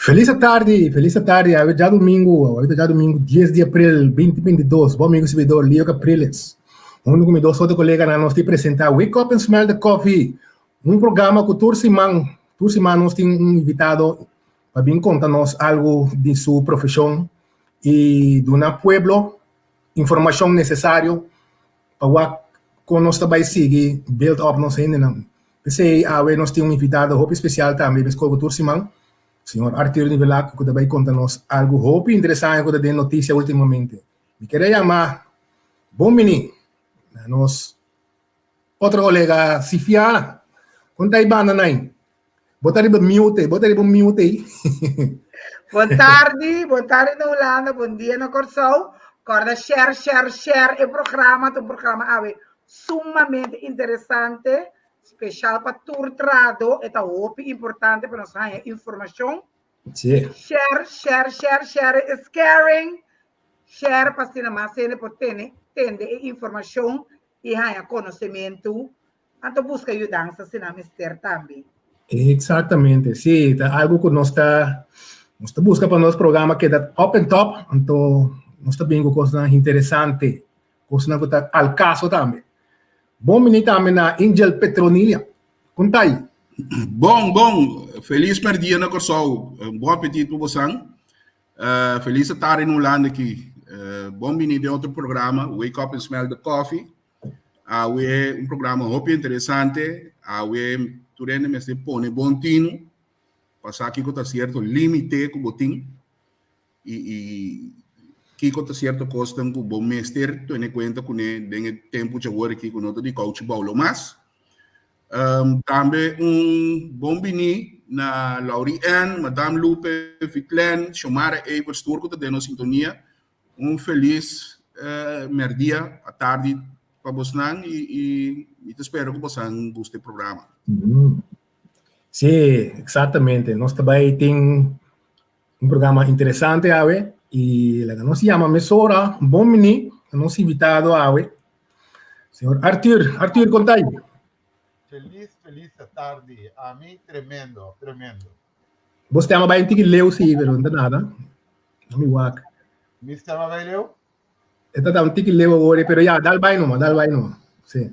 Felis atardi, felis atardi, awe djadumingu, awe ta djadumingu 10 di april 2022, bo amigo sibidor Leo Capriles, hunto ku mi dos otro koleganan nos tin presenta Wake Up and Smell the Coffee, un programa ku tur siman, tur siman nos tin un invitado pa bin konta nos algu di su profeshon i duna pueblo informashon nesesario pa wak kon nos ta bai sigui build up nos hendenan. P'esei awe nos tin un invitado hopi spesial tambe meskos ku tur siman, señor Arthur Nivelak ku ta bai konta nos algu hopi interesante ku ta den notisia ultimamente. Mi kere yama bon bini na nos otro kolega Sifiana. Kon ta e banda nai? Bo ta riba mute, bo ta riba mute ei. Bon tardi, bon tardi na Hulanda, bon dia na Kòrsou. Kòrda share, share, share e programa, ta un programa awe sumamente interesante, speshal pa tur trahadó, e ta hopi importante pa nos haña informashon. Sí. Share, share, share, share is caring. Share pa asina mas hende por tene, tende e informashon i haña konosementu. Anto buska yudansa si nan mester tambe. Exactamente, sí, ta algo ku nos ta nos ta buska pa nos programa keda up and top, anto nos ta bin ku kosnan interesante, kosnan ku ta al kaso tambe. Bon bini tambe na Angel Petronilia. Kon ta ei? Bon, bon. Felis merdia na Kòrsou. Bon apetit pa bosan. Felis atardi na Hulanda aki. Bon bini den otro programa, Wake Up and Smell the Coffee. Awe un programa hopi interesante. Awe tur hende mester pone bon tinu pa sa kiko ta sierto limite ku bo tin i i kiko ta sierto kosnan ku bo mester tene kuenta kuné den e tempu djawor aki ku no ta di kouchi bou lo mas. Tambe un bon bini na Laurie Ann, Madame Lupe, Vitlen, Xiomara Evers tur ku ta den nos sintonia. Un felis merdia, atardi pa bosnan i i mi ta spera ku bosan gusta e programa. Sí, exactamente. Nos ta bai tin un programa interesante awe i laga nos yama mesora un bon bini na nos invitado awe, señor Arthur. Arthur, kon ta? Felis, felis atardi. Ami tremendo, tremendo. Bo stema bai un tiki leu si, pero no ta nada. No mi wak. Mi stema bai leu? E ta un tiki leu awor, pero ya, dal bai numa, dal bai numa. Sí.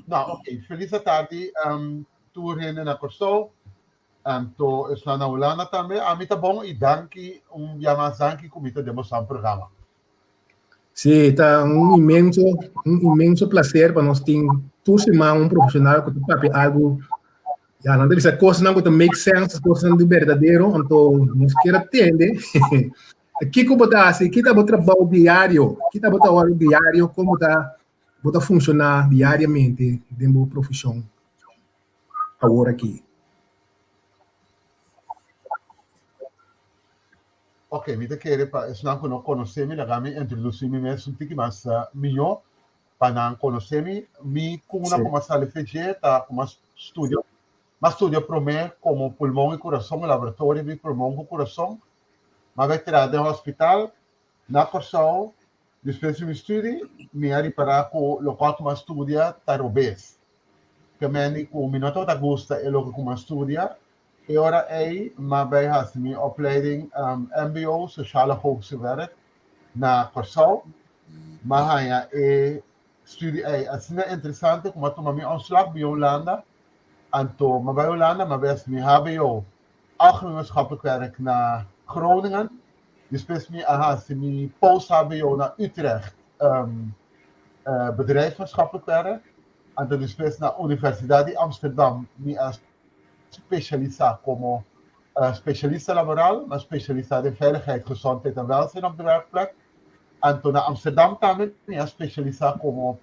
No, ok. Feliz tardi, um, tur hende na Kòrsou, anto esnan na Hulanda tambe. Ami ta bon i danki, un bia mas danki ku mi ta den boso programa. Sí, ta un inmenso, un inmenso placer pa nos tin tur siman un profesional ku ta papia algu, ya, nan ta bisa kosnan ku ta make sense, kosnan di berdadero, anto nos kier a tende kiko bo ta hasi, ki ta bo trabou diario, ki ta bo trabou diario, kon bo ta bo ta funshoná diariamente den bo profeshon awor aki. Ok, mi ta kere pa esnan ku no konosé mi, laga mi introdusí mi mes un tiki mas mihó pa nan konosé mi. Mi kuna ku mi a sali FG ta ku mi a studia, mi a studia promé komo pulmon i kurason, laboratorio di pulmon ku kurason. Mi a bai traha den hospital na Kòrsou. Despues di mi studi, mi a ripará ku lokual ku mi a studia ta robes. Ke meni ku mi no tabata gusta e loke ku mi a studia E ora ei m'a bai hasi mi opleiding mbo, Sociale Hoogste Werk, na Kòrsou. M'a haña e studi ei asina interesante ku m'a tuma mi ontslag bia Hulanda. Anto m'a bai Hulanda, m'a bai hasi mi hbo, Algemeen Maatschappelijk Werk, na Groningen. Despues mi a hasi mi post-hbo na Utrecht, Bedrijfsmaatschappelijk Werk. Anto despues na Universidat di Amsterdam mi a specialisa como specialista laboral, m'a specialisa den veiligheid, gezondheid en welzijn op de werkplek. Anto na Amsterdam tambe mi a specialisa como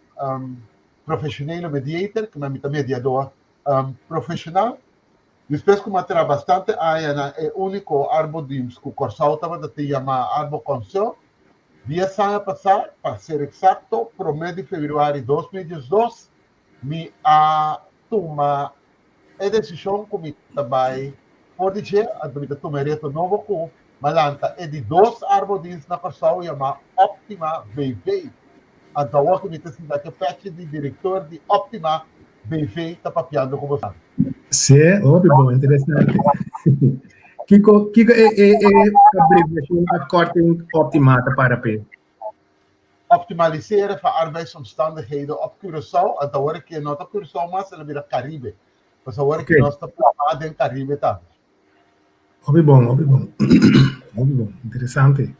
profesionele mediator, ku mi ta mediador profesional. Despues ku mi a traha bastante aña na e úniko arbodienst ku Kòrsou tabata tin yamá Arboconsult, dies aña pasá, pa ser eksakto, promé di febrüari 2012, mi a tuma e desishon ku mi ta bai for di dje, anto mi ta tuma e reto nobo ku m'a lanta e di dos arbodienst na Kòrsou yamá Optima BV. Anto awor ku mi ta sinta ku e pèchi di direktor di Optima BV ta papiando ku bosan. Sí, hopi bon, interesante. Kiko, kiko e, e, e abreviacion afkorting Optima ta para p'e? Optimaliseren van arbeidsomstandigheden op Curaçao, anto awor ke no ta Curaçao mas, el a bira Caribe. Pasobra awor ke nos ta plama den Caribe tambe. Hopi bon, hopi bon. Hopi bon, interesante.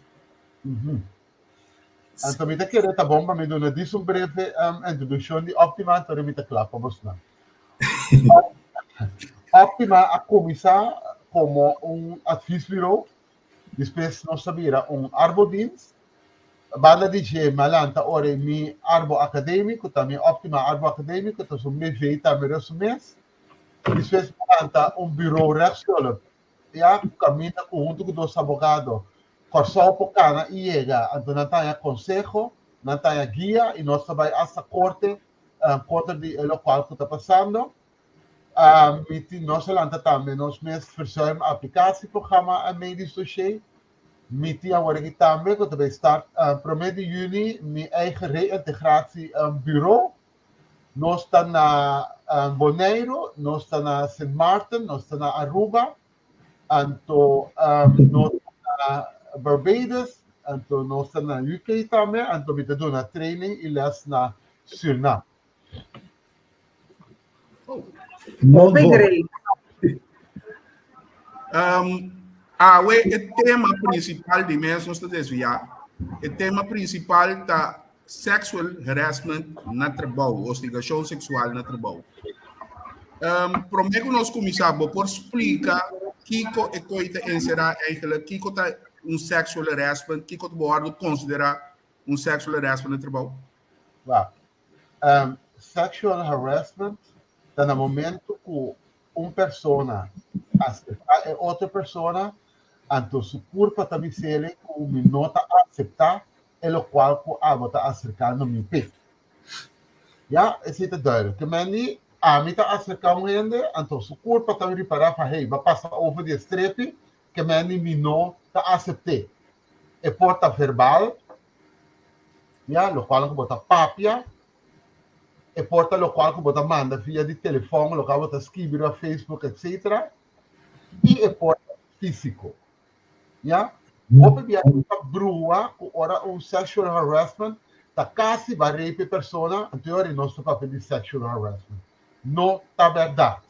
Anto mi ta kere ta bon pa mi duna dis un breve introduccion di Optima, anto mi ta kla pa bosnan. Optima a kuminsá komo un adviesbureau, despues nos a bira un arbodienst. Banda di dje mi a lanta ora i mi arbo akadémiko, ta mi Optima Arbo Akadémiko, ta su BV tambe riba su mes. Despues mi a lanta un bureau rechtshulp, ya, ku kaminda ku huntu ku dos abogado Kòrsou por kana i yega, anto nan ta haña konseho, nan ta haña guia i nos ta bai asta korte kontra di e lokual ku ta pasando. Mi tin, nos a lanta tambe nos mes verzuim applicatieprogramma medisch dossier. Mi tin awor aki tambe ku ta bai start prome di yüni mi eigen reintegratie bureau. Nos ta na Boneiru, nos ta na Sint Maarten, nos ta na Aruba, anto nos ta na Barbados, anto nos ta na UK tambe, anto mi ta duna training i les na Surinam. Hopi great. Awe e tema principal di mes nos ta desviá. E tema principal ta sexual harassment na trabou, hostigacion sexual na trabou. Promé ku nos kuminsá, bo por splika kiko e koi ta enserá eigenlijk? Kiko ta un sexual harassment? Kiko ta wòrdu konsiderá un sexual harassment na trabou? Wak, sexual harassment ta na momento ku un persona aserká e otro persona, anto su kurpa ta bis'el ku mi no ta aseptá e lokual ku abo ta aserkando mi p'e. Ya, esei ta duidelijk. Ke men di, ami ta aserká un hende, anto su kurpa ta ripará pa hey, bo a pasa over di e strepi, ke men di mi no ta asept'é. E por ta verbal, ya, lokual ku bo ta papia, e por ta lokual ku bo ta manda via di telefòn, lokual bo ta skibi riba Facebook, etsetera, i e por ta físiko. Ya, hopi bia ta brua ku ora un sexual harassment ta kasi ba rape e persona, anto e ora nos ta papia di sexual harassment. No ta bèrdat.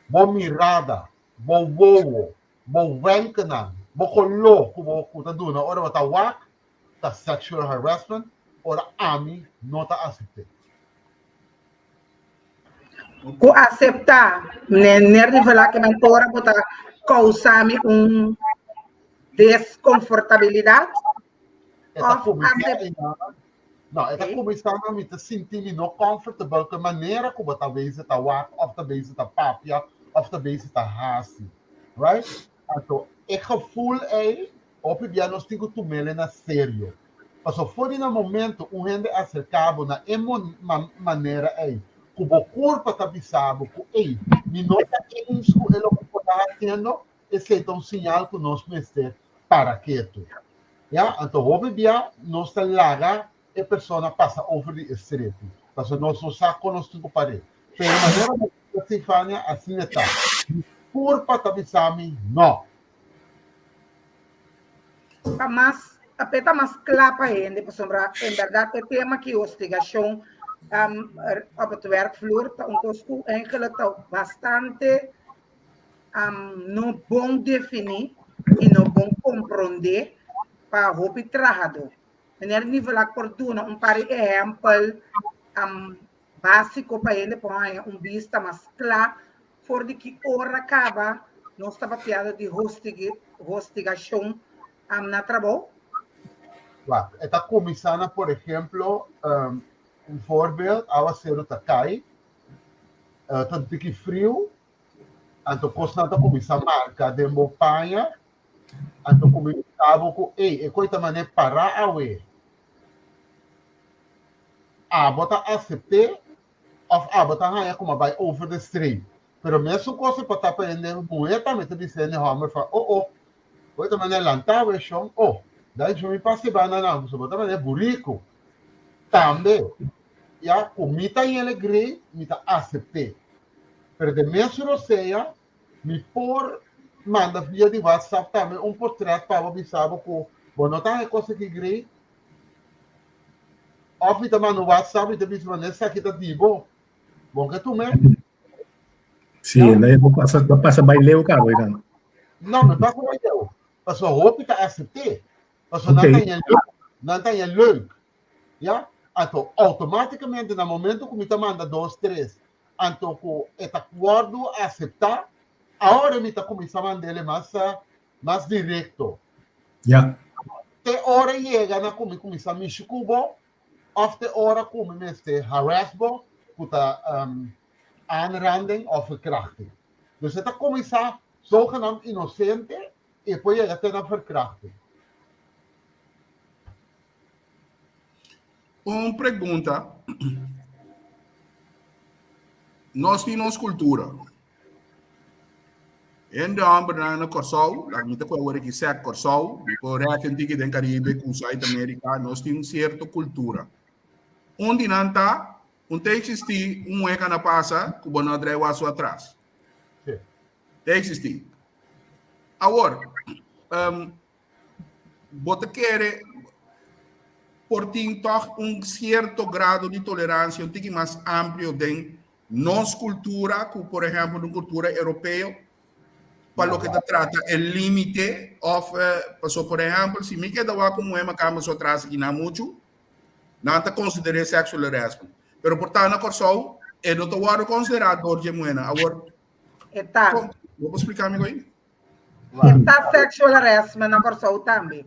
Bo mirada, bo wowo, bo wenkenan, bo koló ku bo ku ta duna ora bo ta wak ta sexual harassment, ora ami no ta asept'é. Ku aseptá, meneer di Velake, men ora bo ta kousa mi un deskonfortabilidat? E ta kuminsá einan, no, e ta kuminsá na mi ta sinti mi no comfortable ku e manera ku bo ta bezig ta wak òf ta bezig ta papia òf ta bezig ta hasi, right? Anto e gevoel ei hopi bia nos tin ku tum'el na serio. Pasobra for di na momento un hende aserká bo na e manera ei, ku bo kurpa ta bisa bo ku ei, mi no ta eens ku e loke bo ta hasiendo, esei ta un siñal ku nos mester para ketu. Ya, anto hopi bia nos ta laga e persona pasa over di e strepi, pasobra nos no sa kon nos tin ku par'é. Pero manera bo bisa Stefania, asina ta. Mi kurpa ta bisa mi no. Ta mas, ta ta mas kla pa hende, pasobra en bèrdat e tema ki hostigashon op het werkvloer ta un kos ku eigenlijk ta bastante no bon definí i no bon komprondé pa hopi trahadó. Meneer Nivelak por duna un par di ehèmpel básiko pa hende por haña un bista mas kla For di ki ora kaba nos ta papiando di hostigashon na trabou? Wak, e ta kuminsá na, por ehemplo, un voorbeeld, awaseru ta kai, ta un tiki friu, anto kosnan ta kuminsá marka den bo paña, anto kuminsá bo ku, ey, e koi ta manera pará awe. Abo ta asept'é Of abo ta haña kuma bai over de streep. Pero mesun kos e por ta pa hende muhé tambe ta bisa hende hòmber fa, oh oh, bo ta manera lantá we shon, oh, dai djumi pasa e banda nan, pasobra bo ta manera buriku. Tambe, ya, ku mi ta yele grei, mi ta asept'é. Pero den mesun rosea, mi por. manda via di WhatsApp tambe un portret pa bo bisa bo ku bo no ta haña kos aki great. Òf mi ta manda un WhatsApp mi ta bisa bo esaki ta di bo. Bon ke tum'é. Sí, ja? Nee, bo pasa, bo pasa bai leu kabo einan. No, no pasa bai leu. Pasobra hopi ta asept'é. Pasobra nan ta haña leuk. Nan ta haña leuk. Ya? Anto automáticamente na momento ku mi ta manda dos, tres, anto ku e ta wòrdu aseptá, awor mi ta kuminsá mand'é mas mas direkto. Ya. Te ora yega na ku mi kuminsá mishi ku bo, òf te ora ku mi mester harass bo, ku ta aanranding òf verkrachting. Dus e ta kuminsá zogenaamd inosente i por yega te na verkrachting. Un pregunta. Nos tin nos kultura. Hende hòmbernan na Kòrsou, laga mi ta kohe awor aki sèk Kòrsou, mi por rèk un tiki den Karibe ku Zuid Amerika, nos tin un sierto kultura. Un di nan ta, un ta eksistí un muhé ku a na pasa ku bo no a drai wasu atras. Ta eksistí. Awor, bo ta kere por tin tòg un sierto grado di toleransia un tiki mas amplio den nos kultura ku por ehèmpel un kultura europeo pa loke ta trata e límite òf pasobra por ehèmpel si mi keda wak un muhé makamba su atras i nan muchu nan ta konsider'é sexual harassment pero por ta na Kòrsou e no ta wòrdu konsiderá dor dje muhénan awor E ta. Bo por splika mi ko'i? E ta sexual harassment na Kòrsou tambe.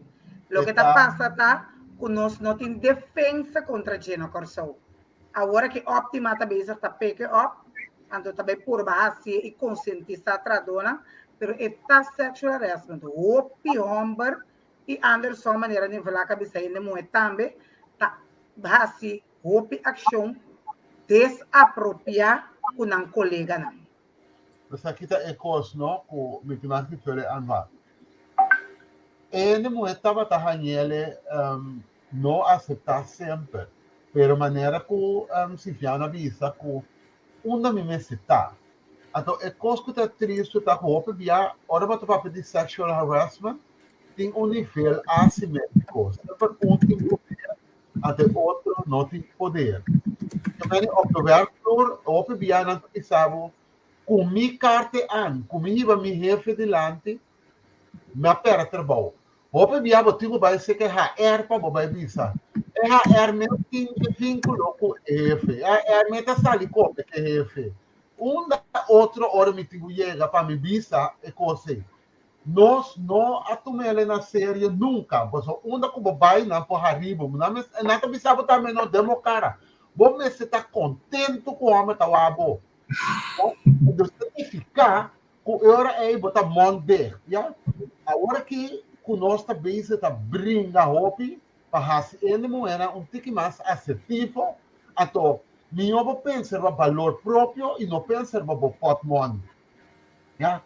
Loke ta pasa ta ku nos no tin defensa kontra dje na Kòrsou. Awor aki Optima ta bezig ta peke op, anto ta bai purba hasié i konsientisá trahadónan, pero e ta sexual harassment. Hopi hòmber i anderson manera Nivelak a bisa hende muhé tambe ta hasi hopi akshon desapropiá ku nan koleganan. Esaki ta e kos no ku mi tin mas difere anba. Hende muhé tabata hañ'ele no aseptá semper, pero manera ku Sifiana a bisa ku unda mi mester ta. Anto e kos ku ta tristu ta ku hopi bia ora bo ta papia di sexual harassment tin un nivel asimétriko, semper un tin poder anto e otro no tin poder. Tambe op de werkvloer hopi bia nan ta bisa bo ku mi karte an, ku mi hiba mi hefe dilanti, mi a pèrdè trabou. Hopi bia bo tin ku bai seka e HR pa bo bai bisa. E HR mes tin e vínkulo ku e hefe. E HR mes ta sali kope ku e hefe. Unda otro ora mi tin ku yega pa mi bisa e kos ei. Nos no a tum'el na serio nunka, pasobra unda ku bo bai nan por hari bo. Nan mes, nan ta bisa bo tambe no den bo kara. Bo mester ta kontentu ku hòmber ta wak bo. Dus ta nifiká ku e ora ei bo ta mond dicht, ya. Awor aki ku nos ta bezig ta bringa hopi pa hasi hende muhénan un tiki mas asertivo, anto mihó bo pensa riba balor propio i no pensa riba bo pòtmòni, ya.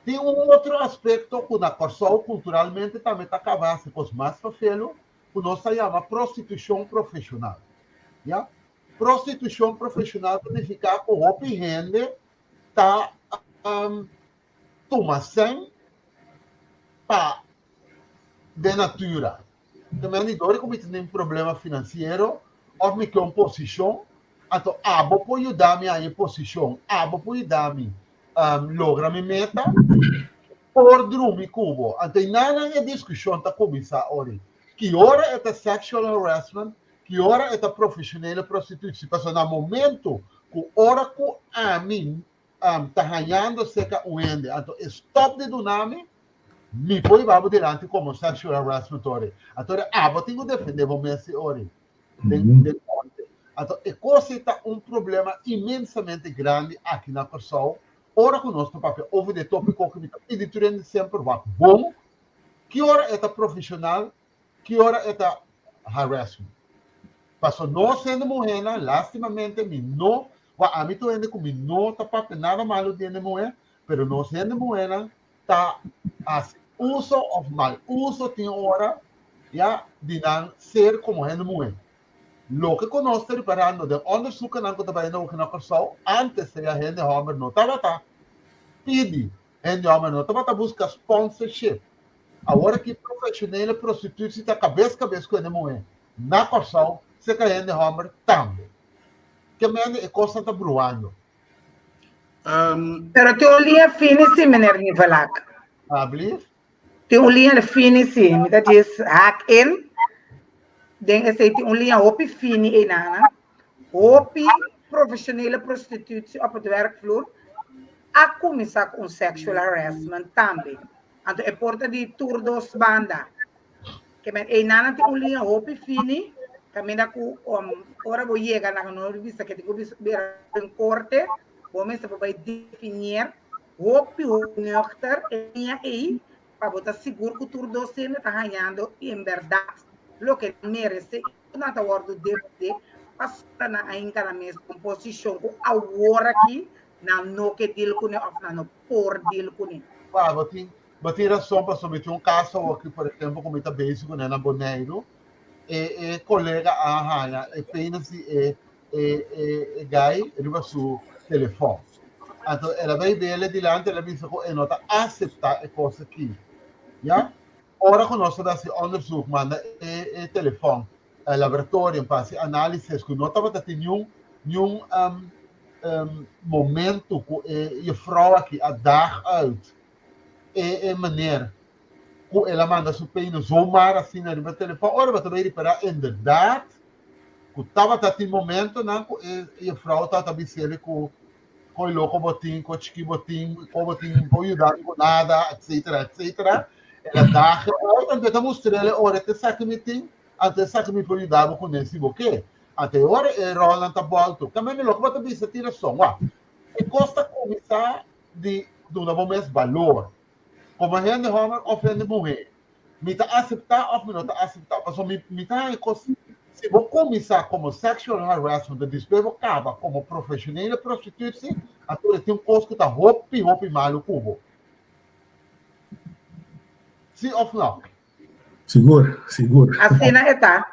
Tin un otro aspekto ku na Kòrsou kulturalmente tambe ta kaba hasi kos mas fafelu, ku nos ta yama prostitushon profeshonal. Ya. Prostitushon profeshonal ta nifiká ku hopi hende ta tuma sèn pa den natura. Ta mende dor ku mi ta den problema finansiero òf mi ke un posishon, anto abo por yuda mi haña e posishon, abo por yuda mi logra mi meta, por drumi ku bo. Anto einan e diskushon ta kuminsá ori. Ki ora e ta sexual harassment, ki ora e ta profeshonele prostitutie? Pasobra na momento ku ora ku ami ta hañando serka un hende, anto e stòp di duna mi, mi por hiba bo dilanti komo sexual harassment ori. Anto abo tin ku defendé bo mes ori. Den den korte. Anto e kos ei ta un problema inmensamente grandi aki na Kòrsou ora ku nos ta papia over di e tópiko ku mi ta pidi tur hende semper wak bon ki ora e ta profeshonal ki ora e ta harassment. Paso nos hende muhénan lastimamente mi no wak ami ta un hende ku mi no ta papia nada malu di hende muhé pero nos hende muhénan ta hasi uso of mal uso tin ora ya di nan ser komo hende muhé. Loke ku nos ta riparando den onderzoekennan ku ta bai na Kòrsou, antes sea hende hòmber no tabata pidi. Hende hòmber no tabata buska sponsorship. Awor aki profeshonele prostitutie ta kabes kabes ku hende muhé. Na Kòrsou serka hende hòmber tambe. Ke mende e kosnan ta bruando. Pero tin un liña fini si, meneer Nivelak. Alblief? Tin un liña fini si. Mi ta djis haak in. Den esei tin un liña hopi fini einan. Hopi profesionele prostitutie op het werkvloer a kuminsá ku un sexual harassment tambe. Anto e por ta di tur dos banda. Ke men einan tin un liña hopi fini kaminda ku ora bo yega nan no bisa ke tin ku bira den korte bo mester por bai definier hopi hopi nuchter e liña ei pa bo ta sigur ku tur dos hende ta hañando en bèrdat loke nan merese i ku nan ta wòrdu defendé pasobra nan a hinka nan mes den un posishon ku awor aki nan no ke deal kuné òf nan no por deal kuné. Wak, bo tin bo tin rason pasobra mi tin un kaso awor por ehempel ku mi ta bezig kuné na Boneiru e e kolega a haña e penis di e e e e guy riba su telefòn. Anto el a bai bele dilanti el a bisa ku e no ta aseptá e kos aki. Ya? Ora ku nos ta hasi onderzoek manda e e telefòn e laboratorium pa hasi análisis ku no tabata tin niun niun momento ku e juffrouw aki a daag uit e e meneer ku el a manda su penis zomaar asina riba telefòn. Ora bo ta bai ripará inderdaad ku tabata tin momentonan ku e juffrouw tabata bis'el ku koi loko bo tin, koi chiki bo tin, koi bo tin bo yuda mi ku nada, etcetera, etcetera. El a daag uit, anto e ta mustr'el ora te esaki mi tin, anto esaki mi por yuda bo kuné si bo ke. Anto e ora e ròlnan ta bòltu. Kaminda loke bo ta bisa tin rason. Wak, e kos ta kuminsá di duna bo mes balor. Komo hende hòmber òf hende muhé, Mi ta aseptá òf mi no ta aseptá? Pasobra mi mi ta haña kos, si bo kuminsá komo sexual harassment i despues bo kaba komo profeshonele prostitutie, anto e tin un kos ku ta hopi hopi malu ku bo. Sí òf nò? Sigur, sigur. Asina e ta.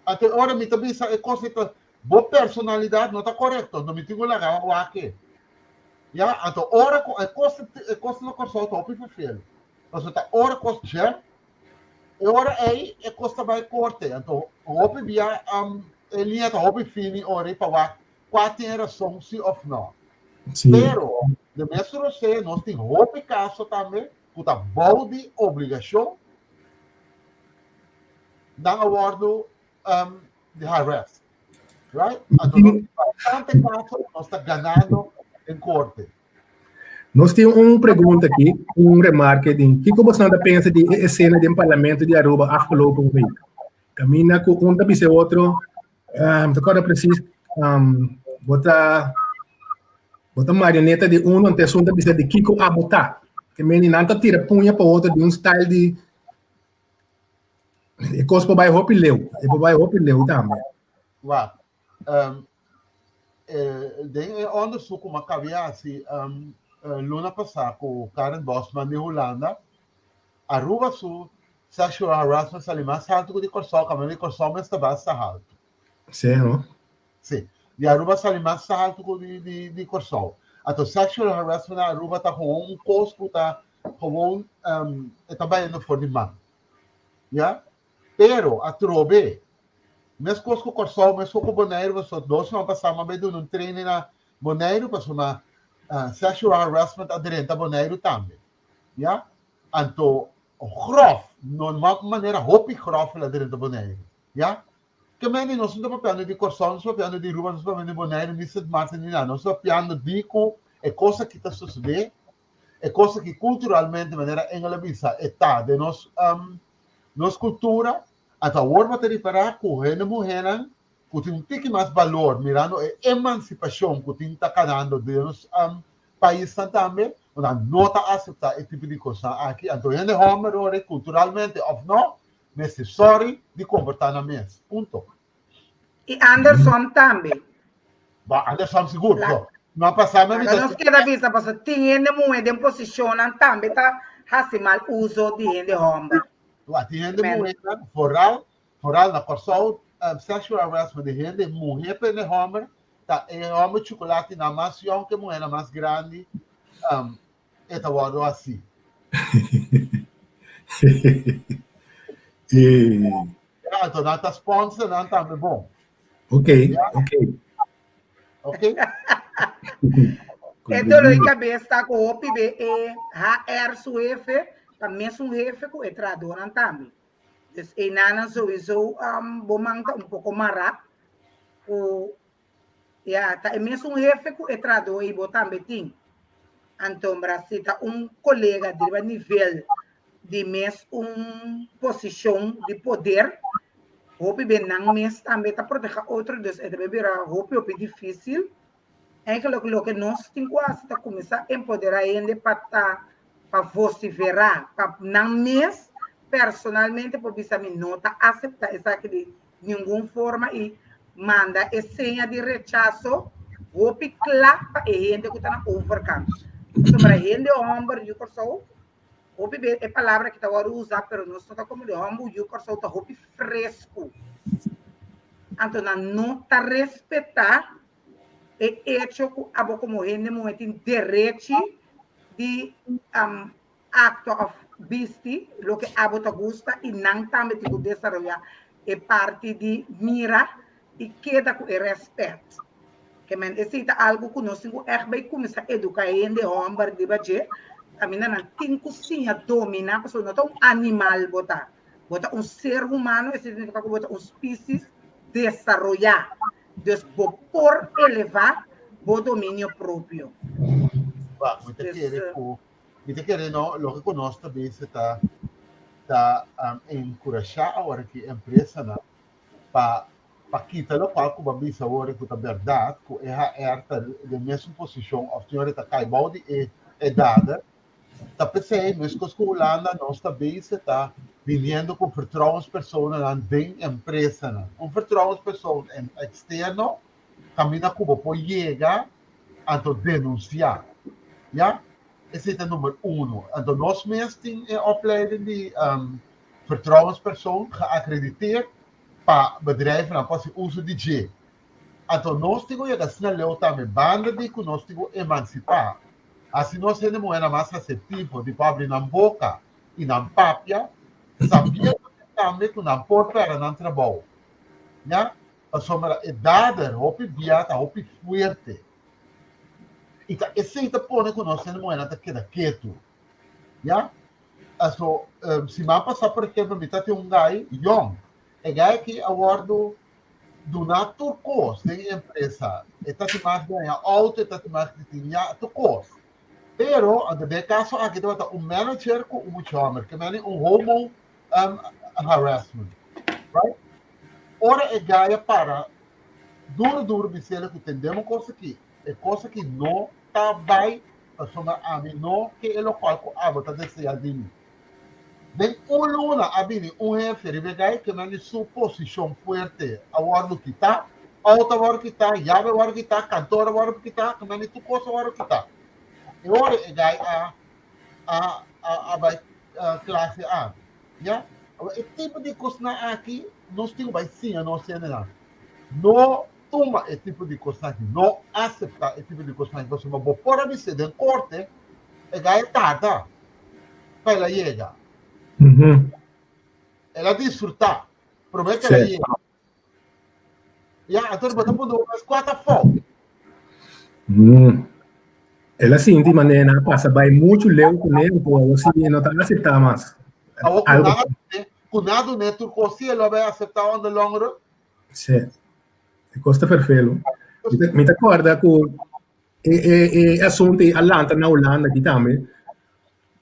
Anto e ora mi ta bisa e kos ei ta, bo personalidat no ta korekto, anto mi tin ku laga wak e. Ya, anto ora ku e kos e kos na Kòrsou ta hopi vervelend. Pasobra ta ora kos dje, e ora ei e kos ta bai korte. Anto hopi bia e liña ta hopi fini ora ei pa wak kua tin e rason si òf nò. Sí. Pero de mes rosé nos tin hopi kaso tambe ku ta bou di obligashon nan a wòrdu di harass. Right? Anto nos tin bastante kaso ku nos ta ganando den korte. Nos tin un pregunta aki, un remarke di kiko bosnan ta pensa di e esena den parlamento di Aruba afgelopen week. Caminda cu un ta bisa e otro, um, ta corda precies, um, bo ta bo ta marioneta di uno, ante esun ta bisa di kiko abo ta. Ke meni nan ta tira puña pa otro di un style di e kos por bai hopi leu, e por bai hopi leu tambe. Wak, um, den e onderzoek ku mi a hasi um, luna pasá ku Karen Bosman di Hulanda, Aruba su sexual harassment sali mas haltu ku di Kòrsou, kaminda di Kòrsou mes ta basta haltu. Sí, no? Sí, di Aruba sali mas haltu ku di, di, di Kòrsou. Anto sexual harassment na Aruba ta gewoon un kos ku ta gewoon um, e ta bayendo for di man. Ya? Pero atrobe, meskos ku Kòrsou, meskos ku Boneiru, pasobra dos siman pasá mi a bai duna un training na Boneiru pasobra sexual harassment a drenta Boneiru tambe. Ya? Anto gròf, no manera hopi gròf el a drenta Boneiru. Ya? Ke mende nos no ta papiando di Kòrsou, nos ta papiando di Aruba, nos ta papiando di Boneiru, ni Sint Maarten, ni nada. Nos ta papiando di ku e kos aki ta sosodé, e kos aki kulturalmente, manera Engel a bisa, e ta den nos nos kultura. Anto awor bo ta ripará ku hende muhénan ku tin un tiki mas balor mirando e emansipashon ku tin ta kanando den nos paisnan tambe, nan no ta aseptá e tipo di kosnan aki. Anto hende hòmber ora kulturalmente òf no, mester sòri di komportá nan mes. Punto. I andersom tambe. Ba, andersom sigur. So, no a pasá mi Laga nos keda bisa pasobra tin hende muhé den posishonnan tambe ta hasi mal uso di hende hòmber. Wa, tin hende muhénan, vooral, vooral na Kòrsou, sexual harassment di hende muhé pa hende hòmber, ta e hòmber chukulati nan mas yòn ku e muhénan mas grandi. e ta wòrdu hasi. Ya, anto nan ta sponsor nan tambe bon. Ok, ok. Ok. E dolor di cabeza ta cu hopi be e HR su hefe ta mesun hefe cu e trahadornan tambe. Dus einanan sowieso um, bo man ta un poco mará cu ya ta e mesun hefe cu e trahador y bo tambe tin. Anto mra si ta un colega di riba nivel di mes un posicion di poder, hopi be nan mes tambe ta proteha otro, dus e ta bira hopi hopi dificil. Eigenlijk loke nos tin cu haci ta cuminsa empodera hende pa ta pa vocifera, pa nan mes personalmente por bisa mi no ta acepta esaki di ningun forma y manda e seña di rechazo hopi cla pa e hende cu ta na overkant. Pasobra hende homber yu Corsou Hopi be e palabra ki ta wòrdu usá, pero nos no ta komo di hòmber yu Kòrsou ta hopi fresku. Anto nan no ta respetá e echo ku abo komo hende muhé tin derechi di aktua òf bisti loke abo ta gusta i nan tambe tin ku desaroyá e parti di mira i keda ku e rèspèt. Ke men esei ta algu ku nos tin ku ègt bai kuminsá eduká hende hòmber riba dje, kaminda nan tin ku siña dominá, pasobra no ta un animal bo ta, bo ta un ser humano, esei signifiká ku bo ta un species desaroyá, dus bo por elevá bo dominio propio. Wak, mi ta kere ku, mi ta kere no, loke ku nos ta bisa ta ta enkurashá awor aki empresanan pa pa kita lokual ku bo a bisa awor ku ta bèrdat ku e HR ta den mesun posishon òf tin ora e ta kai bou di e e dader, ta p'esei meskos ku Hulanda nos ta bezig ta biniendo ku vertrouwenspersonennan den empresanan. Un vertrouwenspersoon eksterno kaminda ku bo por yega anto denunsiá, ya. Esei ta number uno. Anto nos mes tin e opleiding di vertrouwenspersoon geacrediteerd pa bedrijfnan pa hasi uso di dje. Anto nos tin ku yega asina leu tambe, banda di ku nos tin ku emansipá, hasi nos hende muhénan mas aseptivo di por abri nan boka i nan papia, sabiendo tambe ku nan por pèrdè nan trabou. Ya, pasobra e dader hopi bia ta hopi fuerte i ta esei ta pone ku nos hende muhénan ta keda ketu. Ya. Aso, siman pasá, por ejemplo, mi ta tin un guy yong. E guy aki a wòrdu duná tur kos den e empresa. E ta tin mag di haña outo, e ta tin mag di tin ya, tur kos. Pero, anto den e kaso aki tabata un manager ku un mucha hòmber, ke meni un homo harassment. Right? Ora e guy a para duru duru bis'el ku tendemos kos aki, e kos aki no ta bai pasobra ami no ke e lokual ku abo ta deseá di mi. Den un luna a bini un hefe riba e gai kende di su posishon fuerte a wòrdu kitá, outo a wòrdu kitá, yabe a wòrdu kitá, kantor a wòrdu kitá, kende di tur kos a wòrdu kitá. E ora e gai a a a bai klase A. Ya? Awor e tipo di kosnan aki nos tin ku bai siña nos hendenan. No tuma e tipo di kosnan aki, no aseptá e tipo di kosnan aki, pasobra bo por a bis'é den korte, e gai a tarda pa el a yega. El a disfrutá promé ku el a yega. Ya, anto bo ta puntra bo mes kua ta fout. El a sinti manera nan a pasa bai muchu leu kuné, anto awor si e no ta aseptá mas. Awor ku nan a dun'é, ku nan a dun'é tur kos, si e lo a bai aseptá on the long run? Sí, e kos ta ferfelu. Mi ta kòrda ku e e e asuntu ei a lanta na Hulanda aki tambe.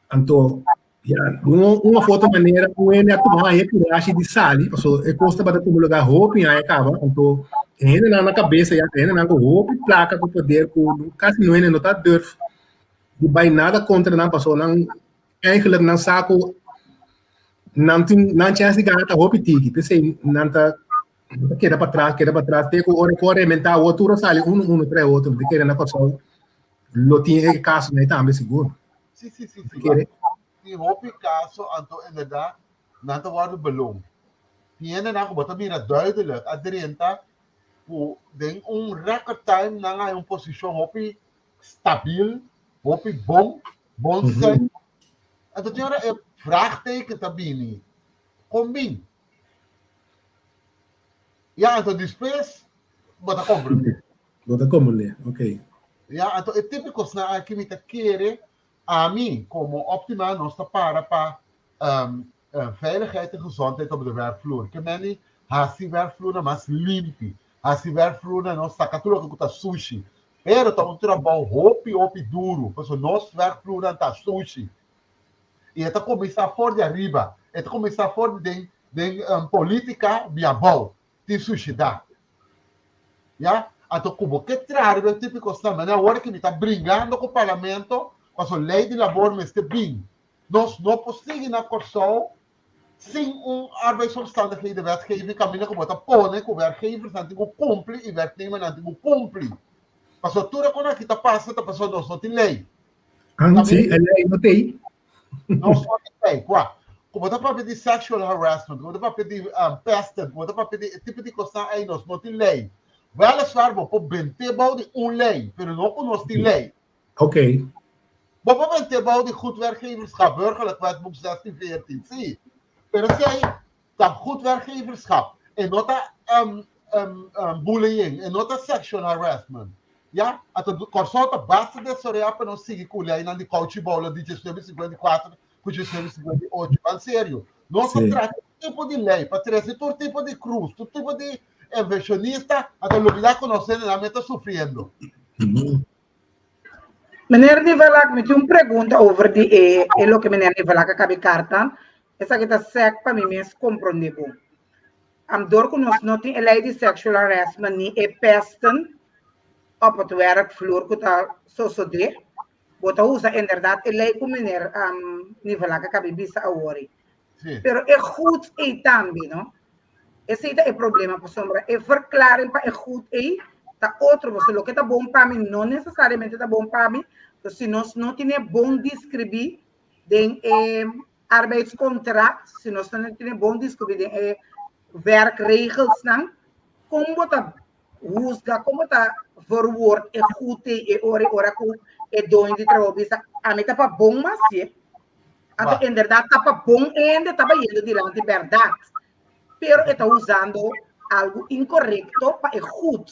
Anto, ya, un un òf otro manera un hende a tuma e kurashi di sali, pasobra e kos tabata tuma lugá hopi aña kaba. Anto, e hendenan na kabesa ya, e hendenan ku hopi plaka ku poder ku kasi no hende no ta durf di bai nada kontra nan pasobra nan Eigenlijk nan sa ku nan tin nan chèns di gana ta hopi tiki. P'esei nan ta keda patras, keda patras te ku ora ku a rementá awor tur a sali unu unu trae otro. Mi ta kere na Kòrsou lo tin e kasonan ei tambe sigur. Sí, sí, sí, sí. Tin hopi kaso anto inderdat nan ta wòrdu belon. Tin hendenan ku bo ta mira duidelijk a drenta ku den un record time nan a haña un posishon hopi stabil, hopi bon. Bon sèn. Anto tin ora e vraagteken ta bini, kon bin? Ya, anto despues bo ta komprendé. Bo ta komprendé, ok. Ya, anto e tipo kosnan aki mi ta kere, ami komo Optima nos ta para pa veiligheid en gezondheid op de werkvloer. Ke meni hasi werkvloernan mas limpi, hasi werkvloernan nos saka tur loke ku ta sushi. Pero ta un trabou hopi hopi duru, pasobra nos werkvloernan ta sushi. I e ta kuminsá for di ariba, e ta kuminsá for di den den polítika di abou, tin sushidat. Ya, anto ku bo ke traha riba e tipo di kosnan, manera awor ki mi ta bringando ku parlamento, pasobra lei di labor mester bin. Nos no por sigui na Kòrsou sin un arbeidsomstandigheden wetgeving kaminda ku bo ta pone ku werkgeversnan tin ku kumpli i werknemernan tin ku kumpli. Pasobra tur e kon aki ta pasa ta pasobra nos no tin lei. Ah, sí, e lei no t'ei. Nos no tin lei. Kua? Ku bo ta papia di sexual harassment, ku bo ta papia di pesten, ku bo ta papia di e tipo di kosnan ei, nos no tin lei. Wèliswaar bo por bent'é bou di un lei, pero no ku nos tin lei. Ok. Bo por bent'é bou di goed werkgeverschap, Burgerlijk Wetboek 1614, sí. Pero esei ta goed werkgeverschap e no ta bullying, e no ta sexual harassment. Ya, anto Kòrsou ta basta desoreá pa nos sigui ku leinan di kouchi boula di 1954 ku 1958. Ban serio, nos ta traha tur tipo di lei pa trese tur tipo di krus, tur tipo di invershonista, anto lubidá ku nos hendenan mes ta sufriendo. Meneer Nivelak, mi tin un pregunta over di e, e loke meneer Nivelak a kabi karta. Esaki ta sèk pa mi mes komprondé bon. Am dor ku nos no tin e lei di sexual harassment ni e pesten op het werkvloer ku ta sosodé, bo ta usa inderdaad e lei ku meneer um, Nivelak a kabi bisa awor ei. Sí. Pero e goed ei tambe, no? Esei ta e problema, pasobra e verklaring pa e goed ei ta otro. Pasobra loke ta bon pa mi no necesariamente ta bon pa mi. Dus si nos no tin e bon describí den e arbeidscontract, si nos no tin e bon describí den e werkregelsnan, kon bo ta huzga, kon bo ta verwoord e goed ei e ora ora ku e doño di trabou bisa, ami ta pa bon mas sie. Anto inderdaad ta pa bon hende ta bayendo dilanti bèrdat, pero e ta usando algu inkorekto pa e goed.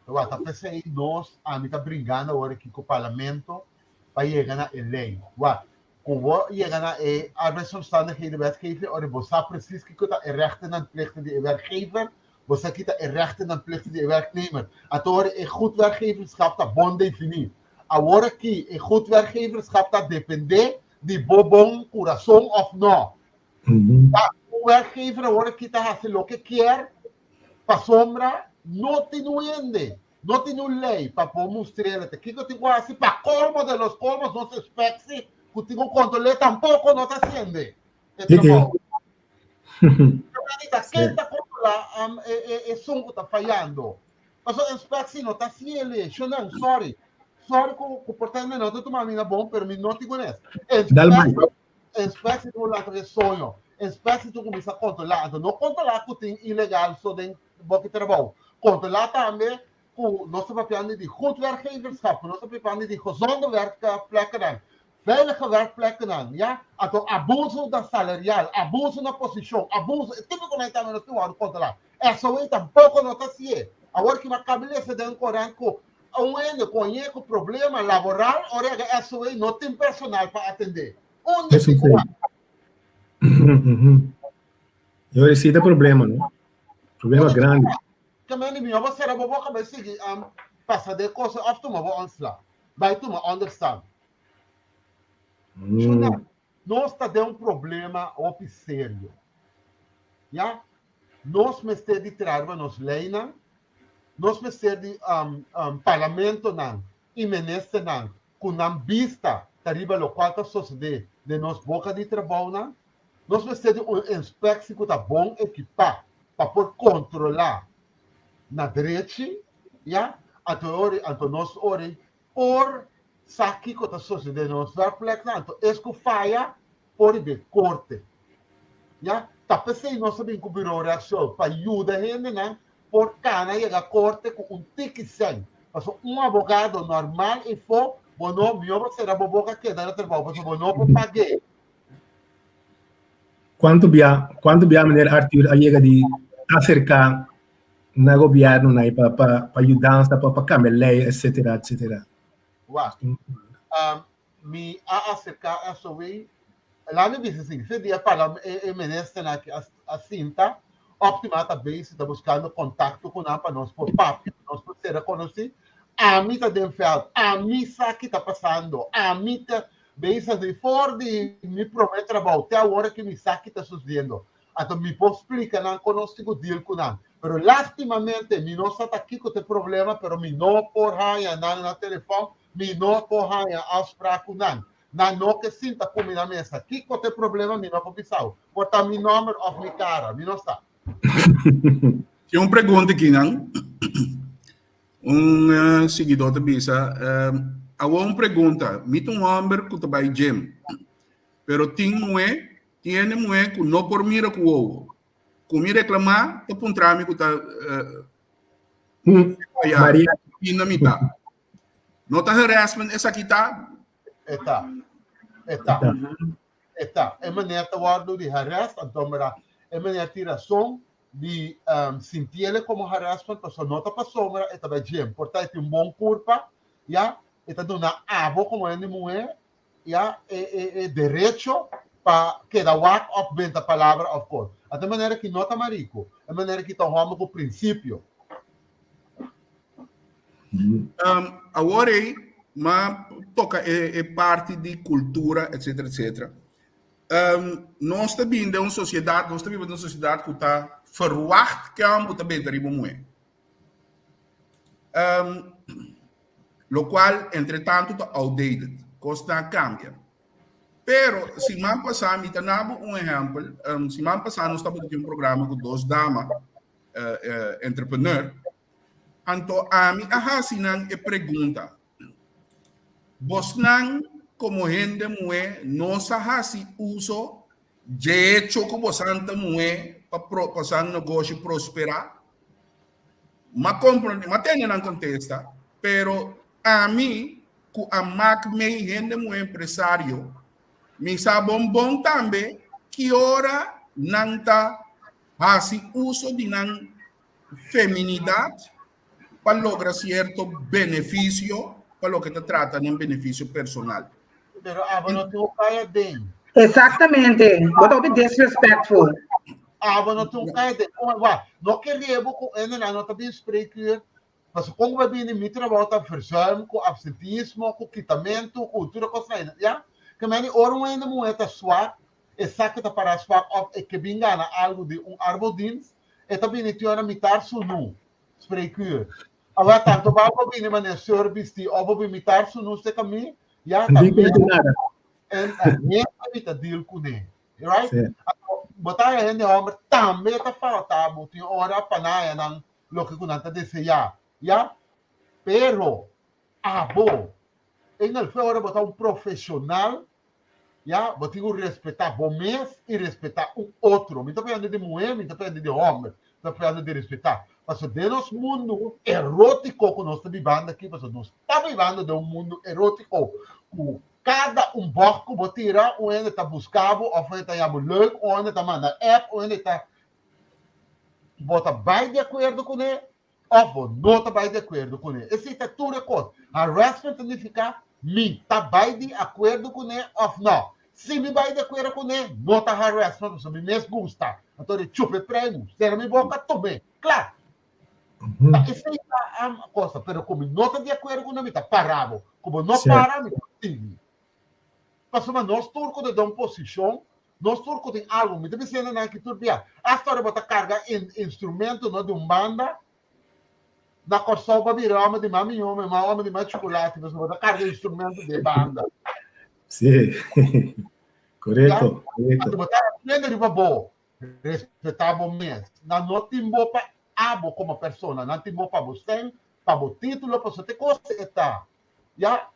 Wak, ta p'esei nos, ami ta bringando awor aki ku parlamento pa yega na e lei. Wak, ku bo yega na e arbeidsomstandigheden wetgeving ora bo sa presis kiko ta e rechten en plichten di e werkgever, bo sa ki ta e rechten en plichten di e werknemer. Anto ora e goed werkgeverschap ta bon definí. Awor aki e goed werkgeverschap ta dependé di bo bon kurason òf nò. Ta un werkgever awor aki ta hasi loke kier pasobra no tin un hende, no tin un lei pa por mustr'é ta kiko tin ku hasi. Pa kolmo de los kolmos nos inspeksie ku tin ku kontrol'é tampoko no ta hasiendo e trabou. Ta ken ta kontrolá esun ku ta fayando? Pasobra inspectie no ta haciele. Shonan, sorry. Sorry ku ku por ta mi no ta tuma mi na bon, pero mi no tin kunes. Dal mai. Inspectie ta lanta den soño. Inspectie ta kuminsá kontrolá. Anto no kontrolá ku tin ilegal so den boki trabou. Kontrolá tambe ku nos ta papiando di goed werkgeverschap, ku nos ta papiando di gezonde werkplekkenan, veilige werkplekkenan, ya. Anto abuso na salarial, abuso na posishon, abuso, e tipo ku nan tambe nos tin wòrdu kontrolá. SOE tampoko no ta hasié. Awor ki bo a kaba lesa den korant ku un hende koñé ku problema laboral, ora yega SOE no tin personal pa atendé. Unda Eso tin sí. ku Yo sí ta problema, no? Problema grandi. Ke men di mi, bo sera bo boka bai sigui um, pasa de kosa of tuma bo ontslag. Bai tuma onderstand. Nos ta den un problema hopi serio. Ya? Nos mester di traha riba nos leynan, nos mester di um, um, parlamentonan y ministernan cu nan bista ta riba locual ta sosode den nos boca di trabounan. Nos mester di un inspectie cu ta bon equipa pa por controla na drechi, ya? Anto ori, anto nos ori por sa kiko ta sosode na nos werkpleknan, anto es ku faya por riba e korte. Ya, ta p'esei nos a bin ku Bureau Rechtshulp pa yuda hendenan por kana yega korte ku un tiki sèn. Pasobra un abogado normal efo Bo no, mihó bo sera bo boka keda na trabou pasobra bo no por pag'é. Kuantu bia, kuantu bia meneer Arthur a yega di aserká na gobièrnu nai pa pa pa yudansa pa pa kambia lei etsetera etsetera? Wak, um, mi a aserká SOW, laat mi bisa así, fe dia parla e, e ministernan aki a, a sinta, Optima ta bezig, ta buskando kontakto ku nan pa nos por papia, pa nos por sera konosí. Ami ta den veld, ami sa ki ta pasando, ami ta bezig di for di mi promé trabou te awor aki mi sa ki ta sucediendo. Anto mi por splika nan kon nos tin ku deal ku nan. Pero lastimamente mi no sa ta kiko ta e problema, pero mi no por haña nan na telefòn, mi no por haña afsprak ku nan. Nan no ke sinta ku mi na mesa. Kiko ta e problema mi no por bisau. Por ta mi nòmber òf mi kara, mi no sa. Tin un pregunta aki nan. Un siguidó ta bisa, Awor un pregunta, mi ta un hòmber ku ta bai gym, pero tin muhé, tin hende muhé ku no por mira ku wowo. Ku mi reklamá ta puntra mi ku ta Maria. Pinda mi ta. No ta harassment esaki ta? E ta. E ta. E ta. E meneer ta wòrdu di harass, anto mira, e meneer tin rason di um, sintiele komo harassment, pasobra no ta pasobra e ta bai gym. Por ta e tin un bon kurpa, ya, e ta duna abo komo hende muhé, ya, e, e, e derecho pa keda wak òf benta palabra òf kos. Anto e manera ki no ta mariku, e manera ki ta un hòmber ku prinsipio. Um, awor ei, ma toca e, e parti di cultura, etc, etc. Um, nos ta bin den un sociedad, nos ta biba den un sociedad ku ta verwacht ke homber ta benta riba muher. Um, lo cual, entre tanto, ta outdated. Cosnan a cambia. Pero, siman pasá, mi ta nabo un ehempel. Um, siman pasá nos tabata tin un programa ku dos dama, uh, uh, entrepreneur. Anto ami a hasi nan e pregunta, Bosnan komo hende muhé no sa hasi uso dje echo ku bosan ta muhé pa bosan negoshi prosperá? M'a komprondé, m'a tende nan kontesta, pero ami ku a mak mei hende muhé empresario, mi sa bon bon tambe ki ora nan ta hasi uso di nan feminidat pa logra sierto benefisio pa loke ta trata den benefisio personal. Pero abo no tin un kaya den. Exactamente. Bo ta hopi disrespectful. Abo no tin un kaya den. Oh, wa, no kere bo ku ene no ta bin spreekuur. Paso kon ku bini mi trabou ta verzuim, ku absentismo, ku kitamentu, ku tur e kosnan. Ya? Ke meni ora un hende muhé ta swak, e sa ku ta para swak òf e ke bin gana algu di un arbodienst, e ta bini tin ora mitar sunú, spreekuur. Awor tanto bal bo bini manera seur bistí òf bo bin mitar sunú serka mi, ya ta Ni mes nada. en mes mi ta deal kuné. Right? Anto, bo ta haña hende hòmber tambe ta falta bo tin ora pa nan haña nan loke ku nan ta deseá, ya. Pero abo, en el fe ora bo ta un profesional, Ya, bo tin ku respetá bo mes i respetá un otro. Mi ta papiando di muhé, mi ta papiando di hòmber. Mi ta papiando di respetá. Pasobra den nos mundu erótiko ku nos ta bibando aki, pasobra nos ta bibando den un mundu erótiko ku kada un bòg ku bo tira, un hende ta buska bo òf un hende ta yama bo leuk, un hende ta manda app, un hende ta. Bo ta bai di akuerdo kuné òf bo no ta bai di akuerdo kuné. Esei ta tur e kos. Harassment ta nifiká mi ta bai di akuerdo kuné òf nò. Si mi bai di akuerdo kuné, no ta harassment pasobra mi mes gusta. Anto di chupa e preimu, sera mi boka, tum'é. Kla. Ta esei ta e cosa. Pero ku mi no ta di akuerdo kuné, mi ta para bo. Ku bo no para, mi ta sigui. Pasobra nos tur ku ta den un posishon, nos tur ku tin algu, mi ta bisa nan aki tur bia, asta ora bo ta karga instrumento no di un banda, na Kòrsou bo a bira hòmber di mas mihó, mi hòmber di mas chukulati, pasobra bo ta karga instrumento di e banda. Sí, korekto, korekto. Bo ta aprende riba bo, respetá bo mes. Nan no tin bo pa abo komo persona, nan tin bo pa bo sèn, pa bo título, pasobra te kos e ta. Ya,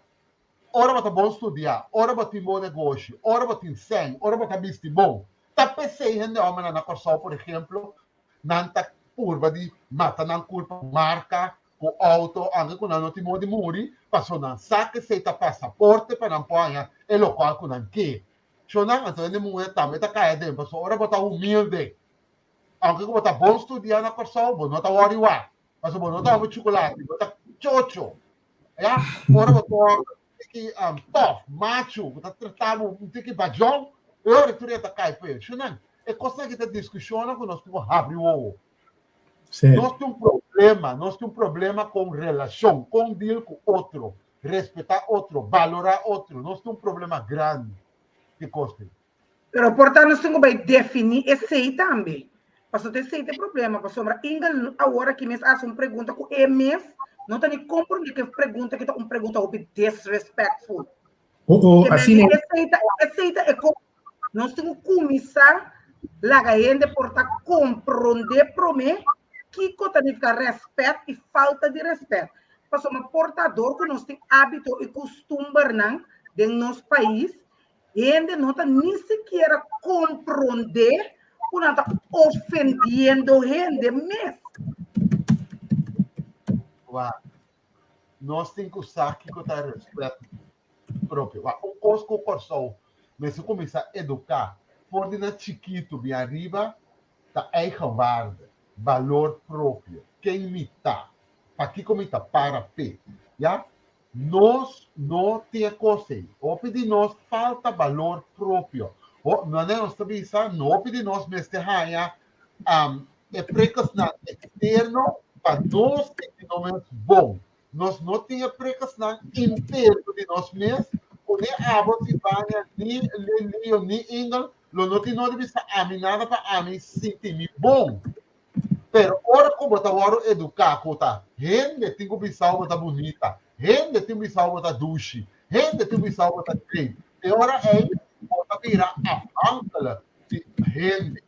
Ora bo ta bon studiá, ora bo tin bon negoshi, ora bo tin sèn, ora bo ta bisti bon. Ta p'esei hende hòmbernan na Kòrsou, por ehemplo, nan ta purba di mata nan kurpa ku marka. ku outo, anke ku nan no tin modo di muri, paso nan sa ku esei ta pasaporte pa nan por haña e lokual ku nan ke. Shonnan, anto hende muhé tambe ta kai aden, paso ora bo ta humilde, aunke ku bo ta bon studiá na Kòrsou, bo no ta wòri wak, paso bo no ta hopi chukulati, bo ta chocho. Ya, ora bo ta tiki tof, machu, ku ta trata bo un tiki bajon, e ora tur e ta kai p'e. Shonnan, e kosnan aki ta diskushonnan ku nos tin ku habri wowo. Nos tin un problema, nos tin un problema kon relashon, kon deal ku otro, respetá otro, balorá otro. Nos tin un problema grandi di kos ei. Pero por ta nos tin ku bai definí esei tambe. Pasobra ta esei ta e problema, pasobra Ingel awor aki mes a hasi un pregunta ku e mes no ta ni komprondé ku e pregunta aki ta un pregunta hopi disrespectful. Oh, oh, asina. Esei ta, esei ta e kos. Nos tin ku kuminsá laga hende por ta komprondé promé kiko ta nifiká rèspèt i falta di rèspèt. Pasobra por ta dor ku nos tin ábito i kustumbernan den nos pais, hende no ta ni sikiera komprondé ku nan ta ofendiendo hende mes. Wak, nos tin ku sa kiko ta rèspèt propio. Wak, un kos ku Kòrsou mester kuminsá eduká for di nan chikitu bin ariba ta eigenwaarde, balor propio, ken mi ta, pakiko mi ta para p'e. Ya, nos no tin e kos ei. Hopi di nos falta balor propio. Ho, manera nos ta bisa, hopi di nos mester haña e prikkelsnan eksterno pa nos sinti nos mes bon. Nos no tin e prikkelsnan interno di nos mes ku ni abo, Sivania, ni Leo, ni Ingel lo no tin no di bisa ami nada pa ami sinti mi bon. Pero ora ku bo ta wòrdu eduká ku ta hende tin ku bisa bo ta bunita, hende tin ku bisa bo ta dushi, hende tin ku bisa bo ta great, e ora ei bo ta bira afhankelijk di hende.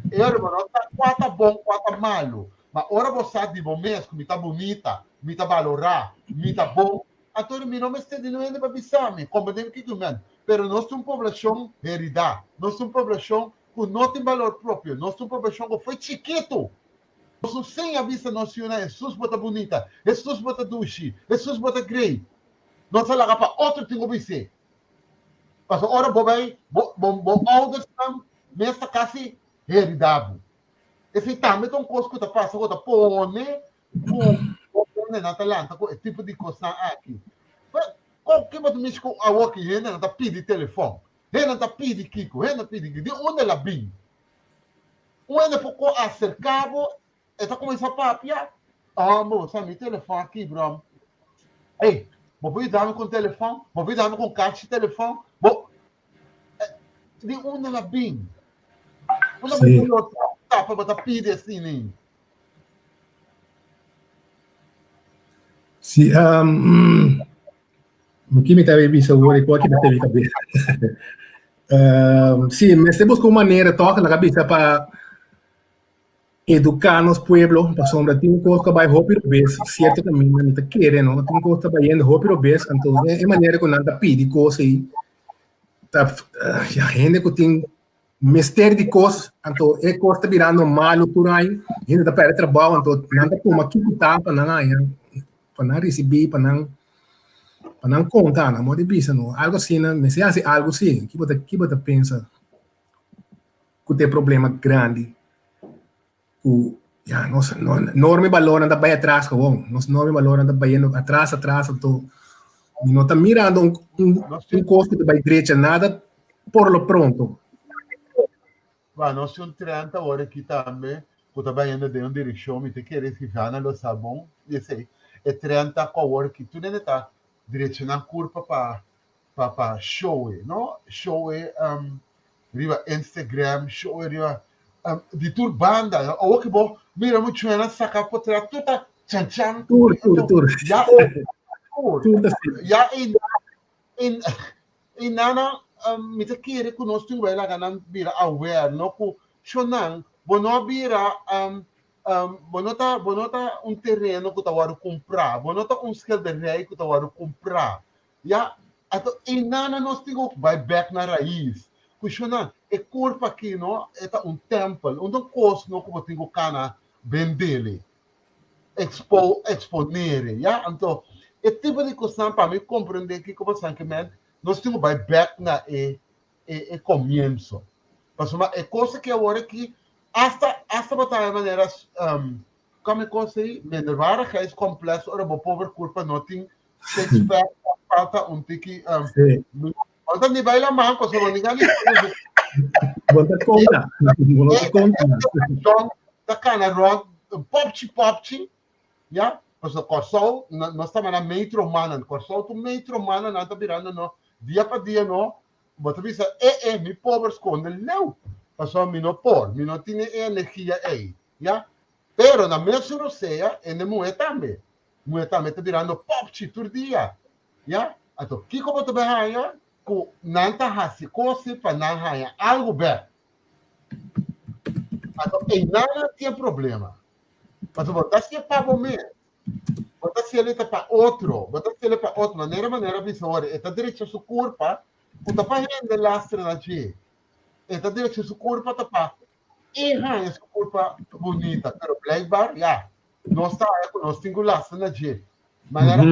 E ora bo no sa kua ta bon, kua ta malu. Ma ora bo sa di bo mes ku mi ta bunita, mi ta balorá, mi ta bon, anto mi no mester di niun hende pa bisa mi, komprendé mi kiko mi men. Pero nos ta un poblashon heridá, nos ta un poblashon ku no tin balor propio, nos ta un poblashon ku foi chikitu. Nos no siña bisa nos yunan, Hesus bo ta bunita, Hesus bo ta dushi, Hesus bo ta grei. Nos a laga pa otro tin ku bis'é. Pasobra ora bo bai, bo bo oudersnan mes ta kasi heridá bo. Esei tambe ta un kos ku ta pasa ku ta pone ku bo hendenan ta lanta ku e tipo di kosnan aki. Kon ke bo ta mishi ku awoki hendenan ta pidi telefòn, hendenan ta pidi kiko, hendenan ta pidi kiko, di unda el a bin? Un hende por ko aserká bo, e ta kuminsá papia, Oh, bo sa mi telefòn a kibra. Ey, bo por yuda mi ku un telefòn? Bo por yuda mi ku un kachi telefòn? Bo di unda el a bin? Unda bo Sí. lo tapa bo ta pidi asina? Sí, um, ki mi ta bisa awor i kua ki mi ta bin kabesa. Um, sí, mester buska un manera tòg laga bisa pa eduká nos pueblo, pasobra tin kos ku a bai hopi robes, sierto kaminda mi ta kere no, tin kos ta bayendo hopi robes, anto e manera ku nan ta pidi kos ei ta ya hende ku tin mester di kos, anto e kos ta birando malu tur aña, hende ta pèrdè trabou, anto nan ta tuma kiko ta pa nan haña, pa nan risibí, pa nan pa nan konta, nan modo di bisa no, algu asina, mester hasi algu si, ki bo ta ki bo ta pensa ku ta e problema grandi ku ya nos norma i balornan ta bai atras gewoon, nos norma i balornan ta bayendo atras atras anto mi no ta mirando un un kos ku ta bai drecha nada por lo pronto. Ba nos tin un trend awor aki tambe ku ta bayendo den un direkshon mi ta kere si Jana lo sa bon di esei e trend ta ku awor aki tur hende ta drecha nan kurpa pa pa pa show e no show e um, riba Instagram show e riba um, di tur banda no? Awor ki bo mira mucho hende saka potret tur ta chan chan Tur, tur, tur. ya tur Tur ta sirbi. ya in in in nana um, mi ta kere ku nos tin wela nan bira aware no ku shonan bo no bira um, um, bo no ta bo no ta un tereno ku ta wòrdu kumprá bo no ta un schilderij ku ta wòrdu kumprá Ya, anto einan nos tin ku bai bèk na rais. Kushona, e kurpa aki no, e ta un tèmpel, un ta un kos no ku bo tin ku kana bendele. Expo, exponere, ya? Anto, e tipo di kosnan pa mi komprendé kiko bosan ke men, nos tin ku bai bèk na e e e komienso. Pasobra e kos aki awor aki, asta asta bo ta manera um, kòm e kos ei, minderwaardigheidscomplex ora bo pober kurpa no tin six pack, falta un tiki um, Sí. bo ta ni bai laman pasobra bo ni gana Bo ta konta. Bo no ta konta. Don ta kana rònt popchi popchi, ya, pasobra Kòrsou nos ta mana metro manan, Kòrsou tur metro manan nan ta birando no dia pa dia no, bo ta bisa e e mi pober skonde leu, pasobra mi no por, mi no tin e energia ei, ya. Pero na mesun rosea hende muhé tambe, muhé tambe ta birando popchi tur dia, ya. Anto kiko bo ta bai haña? Ku nan ta hasi kosi pa nan haña algu bèk. Anto einan nan tin e problema. Pasobra bo ta hasié pa bo mes. Bo ta hasié ta pa otro. Bo ta hasié pa otro. Manera manera bisa ora e ta drecha su kurpa ku ta pa hende lastra na dje. E ta drecha su kurpa ta pa e haña su kurpa bunita. Pero blijkbaar ya, nos ta haña ku nos tin ku lastra na dje. Manera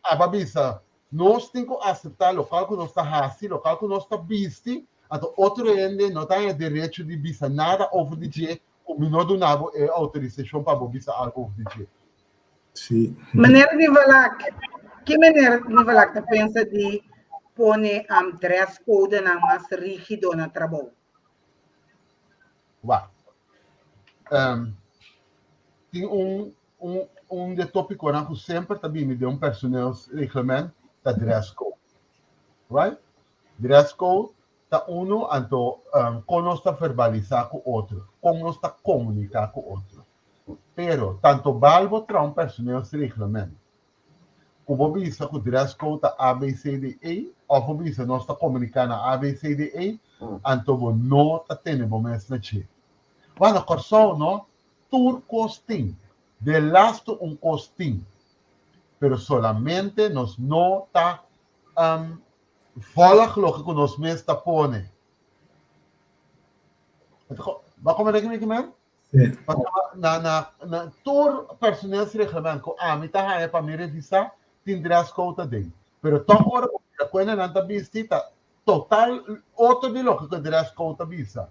aba bisa Nos tin ku aseptá lokal ku nos ta hasi, lokal ku nos ta bisti, anto otro hende no ta haña derecho di bisa nada over di dje ku mi no duna bo e outorisashon pa bo bisa algu over di dje. Sí. Meneer Nivalak, ki meneer Nivalak ta pensa di pone dress codenan mas rígido na trabou? Wak. Tin un Un un di e tópikonan ku semper ta bini den un personeelsreglement ta dress code. Right? Dress code ta unu anto kon nos ta verbalisá ku otro, kon nos ta komuniká ku otro. Pero tanto bal bo traha un personeelsreglement ku bo bisa ku dress code ta ABCDE òf bo bisa nos ta komuniká na ABCDE, anto bo no ta tene bo mes na dje. Wak na Kòrsou no Tur kos tin. Delastu un kos tin. Pero solamente nos no ta volg loke ku nos mes ta pone. Bo a komprende ki mi ke men? Sí. Pasobra na na na tur personeelsreglement ku ami ta haña pa mi revisá tin dress code aden. Pero tòg ora bo mira ku hendenan ta bisti ta total otro di loke ku e dress code ta bisa.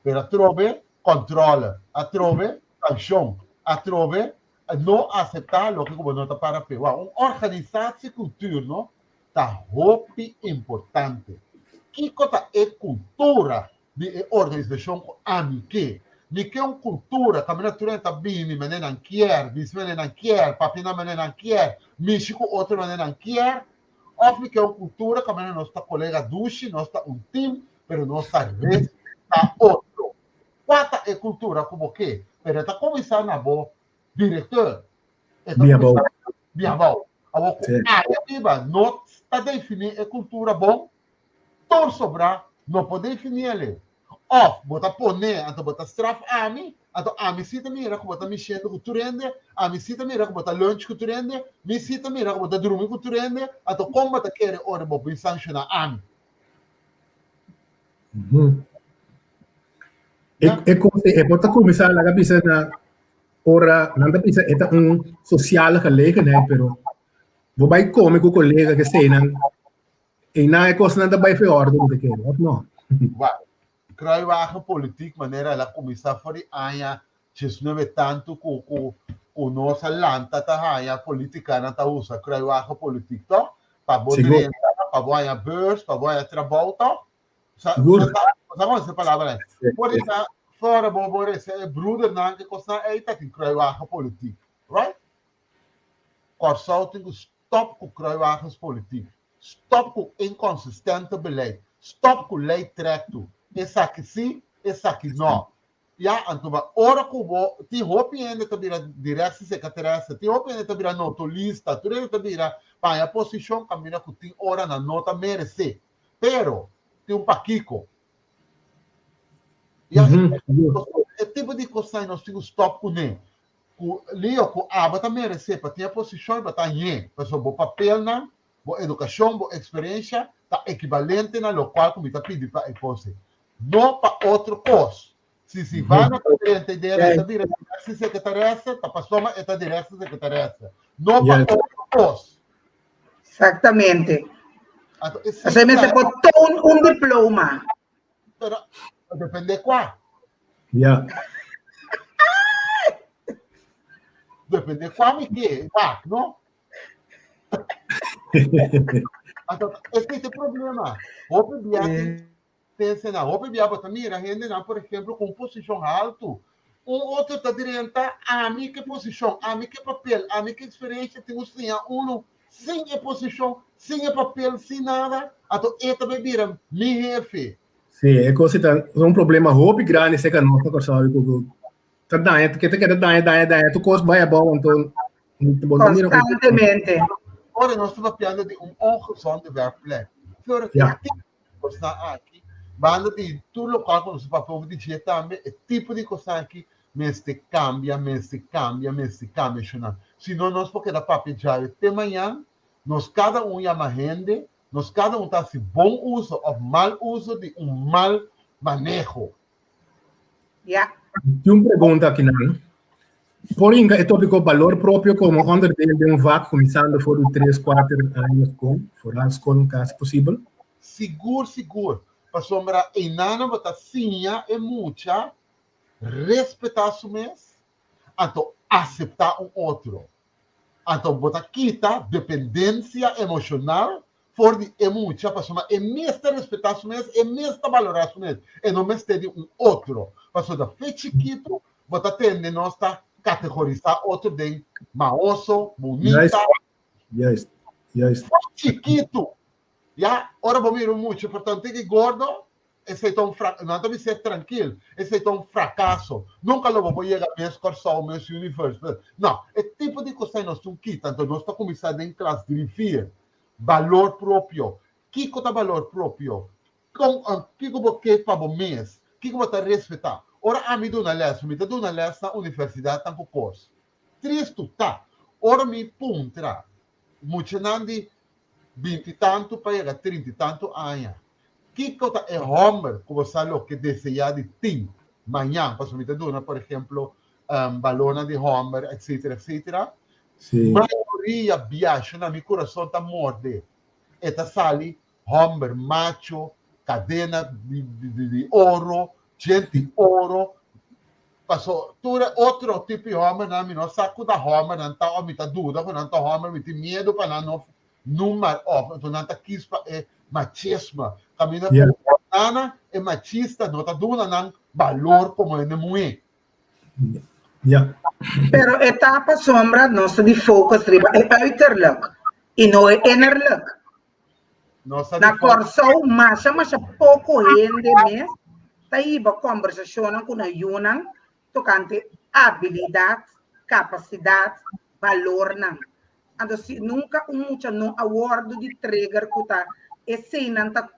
Pero atrobe controle, atrobe sancion, atrobe no acepta loke cu bo no ta para p'e. Wou, un organisatiecultuur no ta hopi importante. Kico ta e cultura di e organisacion cu ami ke? Mi ke un cultura caminda tur hende ta bini manera nan kier, bisti manera nan kier, papia na manera nan kier, mishi cu otro manera nan kier? Of mi ke un cultura caminda nos ta colega dushi, nos ta un team, pero nos ta respetá otro. Kua ta e kultura ku bo ke? Pero e ta kuminsá na bo direkteur. E ta kuminsá di abou. Awor ku aya riba no ta definí e kultura bon, tur sobrá no por definí el. Òf bo ta pon'é, anto bo ta straf ami, anto ami sí ta mira ku bo ta mishendo ku tur hende, ami sí ta mira ku bo ta lunch ku tur hende, mi sí ta mira ku bo ta drumi ku tur hende, anto kon bo ta kere ora bo bin sanshoná ami? E, e, e por ta kuminsá laga bisa na ora nan ta bisa e ta un sociale gelegenheid, pero bo bai come ku kolega ke sei nan e nan e kosnan ta bai fe orde bo ta kere, of no? Wak, kruiwagen politiek manera el a kuminsá for di aña 19 tantu ku ku ku nos a lanta ta haña politikanan ta usa kruiwagen politiek tòg? Pa bo drenta, pa bo haña beurs, pa bo haña trabou tòg? Sa sa kon e palabra ei? Por esa fora bo bo resa e broedernan ke kosnan ei ta tin kruiwagen politiek, right? Kòrsou tin ku stòp ku kruiwagenspolitiek, stòp ku inkonsistente beleid, stòp ku lei trèk tu, esaki sí, esaki nò. Ya, anto ba ora ku bo tin hopi hende ta bira directiesecretaresse, tin hopi hende ta bira notolista, tur hende ta bira pa haña posishon kaminda ku tin ora nan no ta meresé. Pero tin un pakiko. Ya, e tipo di kosnan nos tin ku stòp kuné. Ku Leo, ku abo ta meresé pa tin e posishon, bo ta hañ'é. Pasobra bo papelnan, bo edukashon, bo eksperensha ta ekibalente na lokual ku mi ta pidi pa e pose. No pa otro kos. Si Sivana ta drenta idea, e ta bira directie secretaresse, ta pasoma e ta directie secretaresse. No pa otro kos. Exactamente. Así mester por toon un diploma. Pero depende kua. Ja. Depende kua mi ke, wak, no? Anto, ese es e problema. Hopi bia tin tense na. Hopi bia bo ta mira hendenan, por ejemplo, ku un posishon haltu. Un otro ta drenta, ami ke posishon, ami ke papel, ami ke eksperensia, tin ku siña uno sin e posishon, sin e papel, sin nada. Anto e ta bai bira mi hefe. Sí, e kos ta un problema hopi grandi serka nos na Kòrsou ku ta daña, ke ta keda daña, daña, daña, tur kos bai abou, anto bo no mira Constantemente. Ora nos ta papiando di un ongezonde werkplek. Flora, Ja. e tipo di kosnan aki, banda di tur lokual ku nos ta papia over di dje tambe, e tipo di kosnan aki mester kambia, mester kambia, mester kambia shonnan. Si no nos por keda papia djawe te mañan, nos kada un yama hende, nos kada un ta hasi bon uso òf mal uso di un mal maneho. Ja. Tin un pregunta aki nan. Por hinka e tópiko balor propio komo onderdeel den un vak kuminsando for di tres, kuater aña skol, foral skol kasi posibel? Sigur, sigur. Pasobra einan bo ta siña e mucha respetá su mes, anto aseptá un otro. Anto bo ta kita dependensia emoshonal for di e mucha pasobra e mes ta respetá su mes, e mes ta balorá su mes, e no mester di un otro. Pasobra fe chikitu bo ta tende nos ta kategorisá otro den maoso, bunita. Juist, juist. Fe chikitu. Ya, ora bo mira un mucha por ta un tiki gordo, Esei ta un fra, nan ta bis'é trankil, esei ta un frakaso. Nunka lo bo por yega mes Kòrsou, mes Universe. No, e tipo di kos ei nos tin kita, anto nos ta kuminsá den klas dri, vier. Balor propio. Kiko ta balor propio? Kon, kiko bo ke pa bo mes? Kiko bo ta respetá? Ora ami duna lès, mi ta duna lès na universidatnan ku kos. Tristu ta, ora mi puntra muchanan di binti tantu pa yega trinta i tantu aña, Kiko ta e hòmber ku bo sa loke deseá di tin mañan? Pasobra mi ta duna, por ehemplo, balornan di hòmber, etcetera, etcetera. Mayoria biasha na mi kurason ta morde. E ta sali hòmber macho, kadena di oro, djent di oro. Paso tur e otro tipo di hòmbernan mi no sa ku ta hòmbernan ta òf mi ta duda ku nan ta hòmber, mi tin miedu pa nan no Numar of enton nan ta kis pa e machismo. Kaminda ku nana e machista no ta duna nan balor komo hende muhé. Ja. Pero e ta pasobra nos ta di focus riba e uiterlijk y no e innerlijk. Nos ta di Na Kòrsou masha masha poko hende mes ta hiba kòmbersashonnan ku nan yunan tokante abilidat, kapasidat, balornan. Anto si nunka un mucha no a wòrdu di trigger ku ta eseinan ta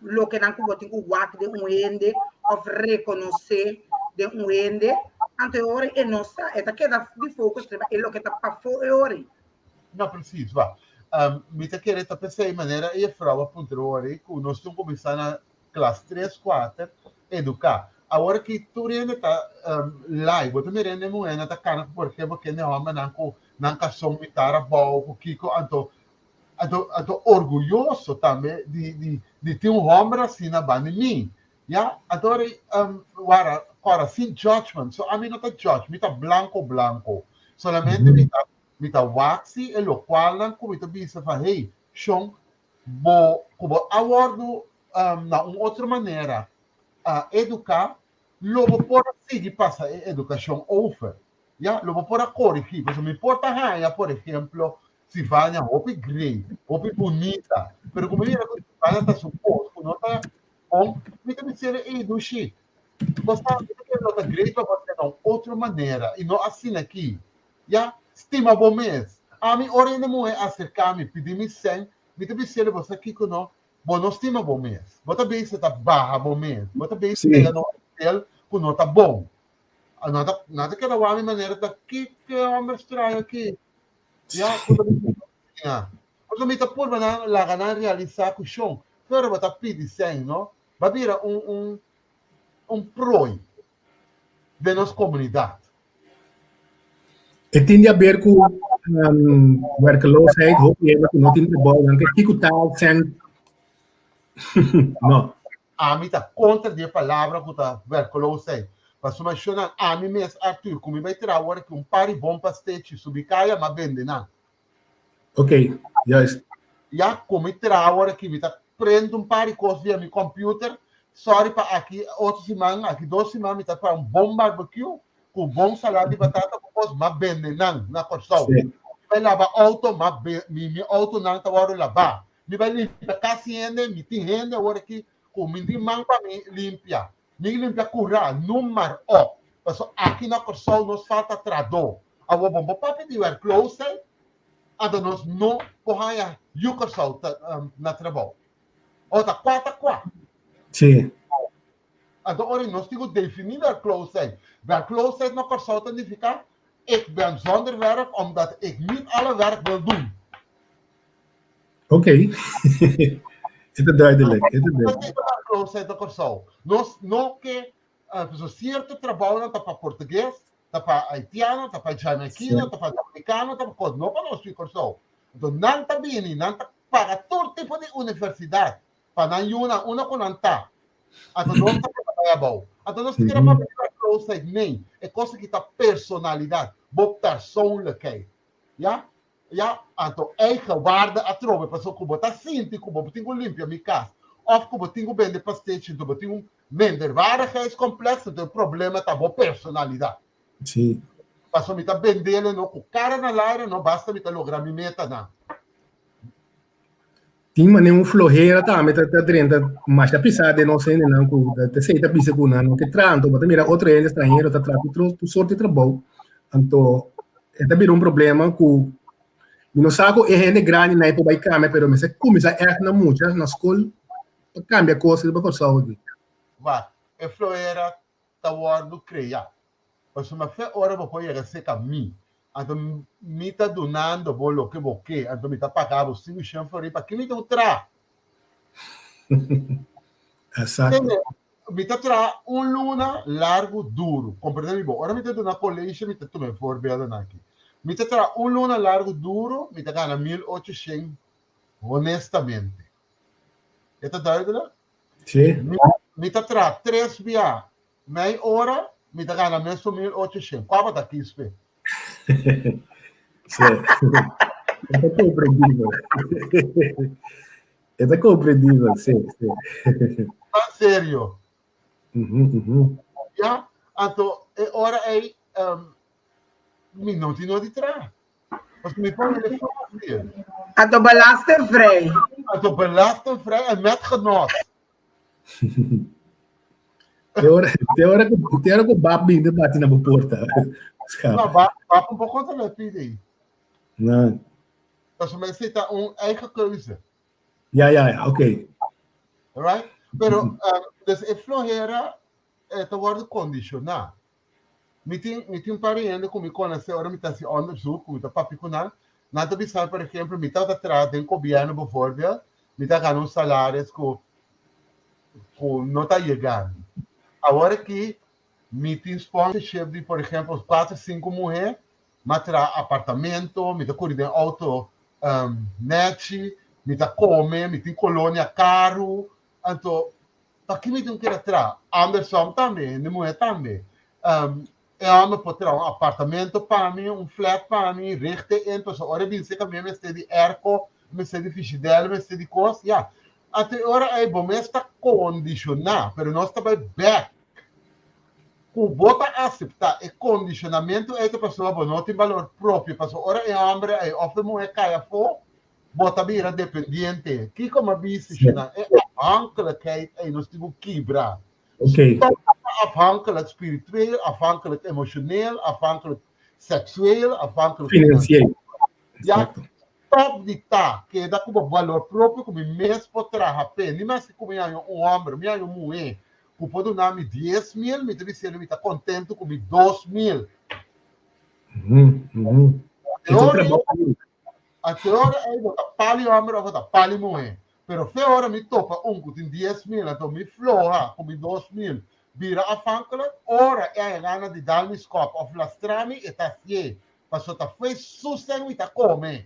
lokenan ku bo tin ku wak den un hende òf rekonosé den un hende, anto e ora e no sa, e ta keda di focus riba e loke ta pafó e ora ei. No, precies, wa. Mi ta kere ta p'esei manera e juffrouw a puntra ora ei ku nos tin kuminsá na klas tres, kuater, eduká. Awor ki tur hende ta live, bo ta mira hende muhénan ta kana ku por ejemplo kende hòmbernan ku nan kason mitar abou ku kiko anto anto anto orguyoso tambe di di di tin un hòmber asina banda di mi ya anto ora wara kòrda sin judgment so ami no ta judge mi ta blanko blanko solamente mi ta mi ta wak si e lokualnan ku mi ta bisa van hey shon bo ku bo a wòrdu na un otro manera a eduká, lo bo por a sigui pasa e edukashon over. Ya, lo bo por a korigí. Pasobra mi por ta haña, por ehemplo, Sivania hopi great, hopi bunita, pero ku mi mira ku Sivania ta su kos ku no ta bon, mi ta bis'el, ey dushi, bo sa mi ta kere lo ta great pa bo hasié na un otro manera i no asina aki. Ya, stima bo mes. Ami ora hende muhé aserká mi pidi mi sèn, mi ta bis'el, bo sa kiko no? Bo no stima bo mes. Bo ta bezig ta baha bo mes. Bo ta bezig yega na un nivel ku no ta bon. No ta, no ta keda wak mi manera ta kiko e homber straño aki. Ya, ku ta bisa asina. Pasobra mi ta purba nan laga nan realisá ku shon, pero bo ta pidi sèn, no? Bo a bira un, un. un prooi den nos komunidat. E tin di haber ku werkeloosheid, hopi hende ku no tin trabou, nan ke kiko taal sèn. No. Ami ta kontra di e palabra ku ta werkeloosheid. Pasobra shonnan ami mes, Arthur, ku mi bai traha ora ki un par di bon pastechi subi kaya, m'a bende nan. Ok, juist. Ya ku mi traha ora ki mi ta prende un par di kos via mi computer, sorry pa aki otro siman, aki dos siman mi ta traha un bon barbecue ku bon salad di batata ku kos, m'a bende nan na Kòrsou. Sí. Mi bai laba auto, m'a be, mi mi autonan ta wòrdu labá. Mi bai limpia kas hende, mi tin hende awor aki ku mi tin man pa mi limpia. Mi limpia kurá, noem maar op. Pasobra aki na Kòrsou nos falta trahadó. Awor bo bo papia di werkloosheid, anto nos no por haña yu Kòrsou ta na trabou. O ta kua ta kua. Sí. Anto ora nos tin ku definí werkloosheid. Werkloosheid na Kòrsou ta nifiká ik ben zonder werk omdat ik niet alle werk wil doen. Ok. E ta duidelijk, e ta duidelijk. Werkloosheid na Kòrsou. Nos no ke pasobra sierto trabounan ta pa portugues, ta pa haitiano, ta pa jamaiquino, ta pa dominicano, ta pa kos, no pa nos di Kòrsou. Anto nan ta bini, nan ta paga tur tipo di universidat pa nan yunan unda ku nan ta. Anto nos ta keda bai abou. Anto nos ta keda papia di werkloosheid, nee, e kos aki ta personalidat, bo persoonlijkheid. Ya? Ya, anto eigen waarde atrobe, pasobra ku bo ta sinti ku bo tin ku limpia mi kas òf ku bo tin ku bende pastechi, anto bo tin un minderwaardigheidscomplex, anto e problema ta bo personalidat. Sí. Pasobra mi ta bendele no ku kara na laire, no basta mi ta logra mi metanan. Tin manera un flohera tambe ta ta drenta masha pisá den nos hendenan ku ta esei ta bisa ku nan no ke traha anto bo ta mira otro hende stranhero ta traha tur tur sorti trabou anto e ta bira un problema ku mi no sa ku e hende grandi nan e por bai kambia pero mester kuminsá ègt na mucha na skol pa kambia kos riba Kòrsou aki. Wak, e flohera ta wòrdu kreá. Pasobra fe ora bo por yega serka mi, anto mi ta dunando bo loke bo ke, anto mi ta paga bo sinku shen florin pa ki mi ta un traha. Exacto. Tende, mi ta traha un luna largu duru, komprende mi bo? Ora mi ta duna colegio mi ta tuma e voorbeelden aki. Mi ta traha un luna largu duru, mi ta gana 1800 honestamente. E ta duidelijk? Sí. Mi ta traha tres bia mei ora, mi ta gana mesun 1800. Kua bo ta kis p'e? Sí. E ta komprendibel. E ta komprendibel, sí, sí. Tan serio. Mhm, mhm. Ya, anto e ora ei um, mi no tin no di traha. Pasobra mi por hele fácil. Anto belastingvrij. Anto belastingvrij en met genot. Te ora, te ora ku, te ora ku bap bin te bati na bo porta. Schap. No, bap, bap un poco te le pide. No. Pasobra esei ta un eigen keuze. Ja, ja, ja, oké. Right? Pero, um, dus e flojera eh, ta worden condicioná. Mi tin, mi tin un par di hende ku mi konosé ora mi ta hasi onderzoek, ku mi ta papia ku nan, nan ta bisa mi, por ehempel, mi tabata traha den gobièrnu bijvoorbeeld, mi ta gana un salaris ku ku no ta yega mi. Awor aki mi tin sponsorship di, por ehempel, kuater, sinku muhé, mi a traha apartamento, mi ta kuri den outo nèchi, mi ta kome, mi tin kolonia karu, anto Paki mi tin keda traha? Andersom tambe, hende muhé tambe. E hòmber por traha un apartamento pa mi, un flat pa mi, richt e in, pasobra ora e bin serka mi e mester di airco, e mester di fishidèl, e mester di kos, ya. Anto e ora ei bo mes ta kondishoná, pero nos ta bai bèk ku bo ta aseptá e kondishonamentu ei ta pasobra bo no tin balor propio, pasobra ora e hòmber ei òf e muhé kai afó, Bo ta bira dependiente. Kiko m'a bisa shi nan? E afhankelijkheid ei nos tin ku kibra. Oké. Stop ta afhankelijk spiritueel, afhankelijk emotioneel, afhankelijk seksueel, afhankelijk Financieel. Ja, Exacto. stop di ta. Keda ku bo balor propio ku mi mes por traha p'e. Ni maske ku mi haña un hòmber, mi haña un muhé ku por duna mi 10.000, mi ta bisendo mi ta kontentu ku mi 2.000. Mhm, mhm. E E ta ora trabou duru. A te ora ei bo ta pali hòmber òf bo ta pali muhé. Pero fe ora mi topa un ku tin 10.000 anto mi floha ku mi 2.000. Bira afhankelijk, ora e a gana di dal mi skòp òf lastra mi, e ta hasié, pasobra ta fo'i su sèn mi ta kome.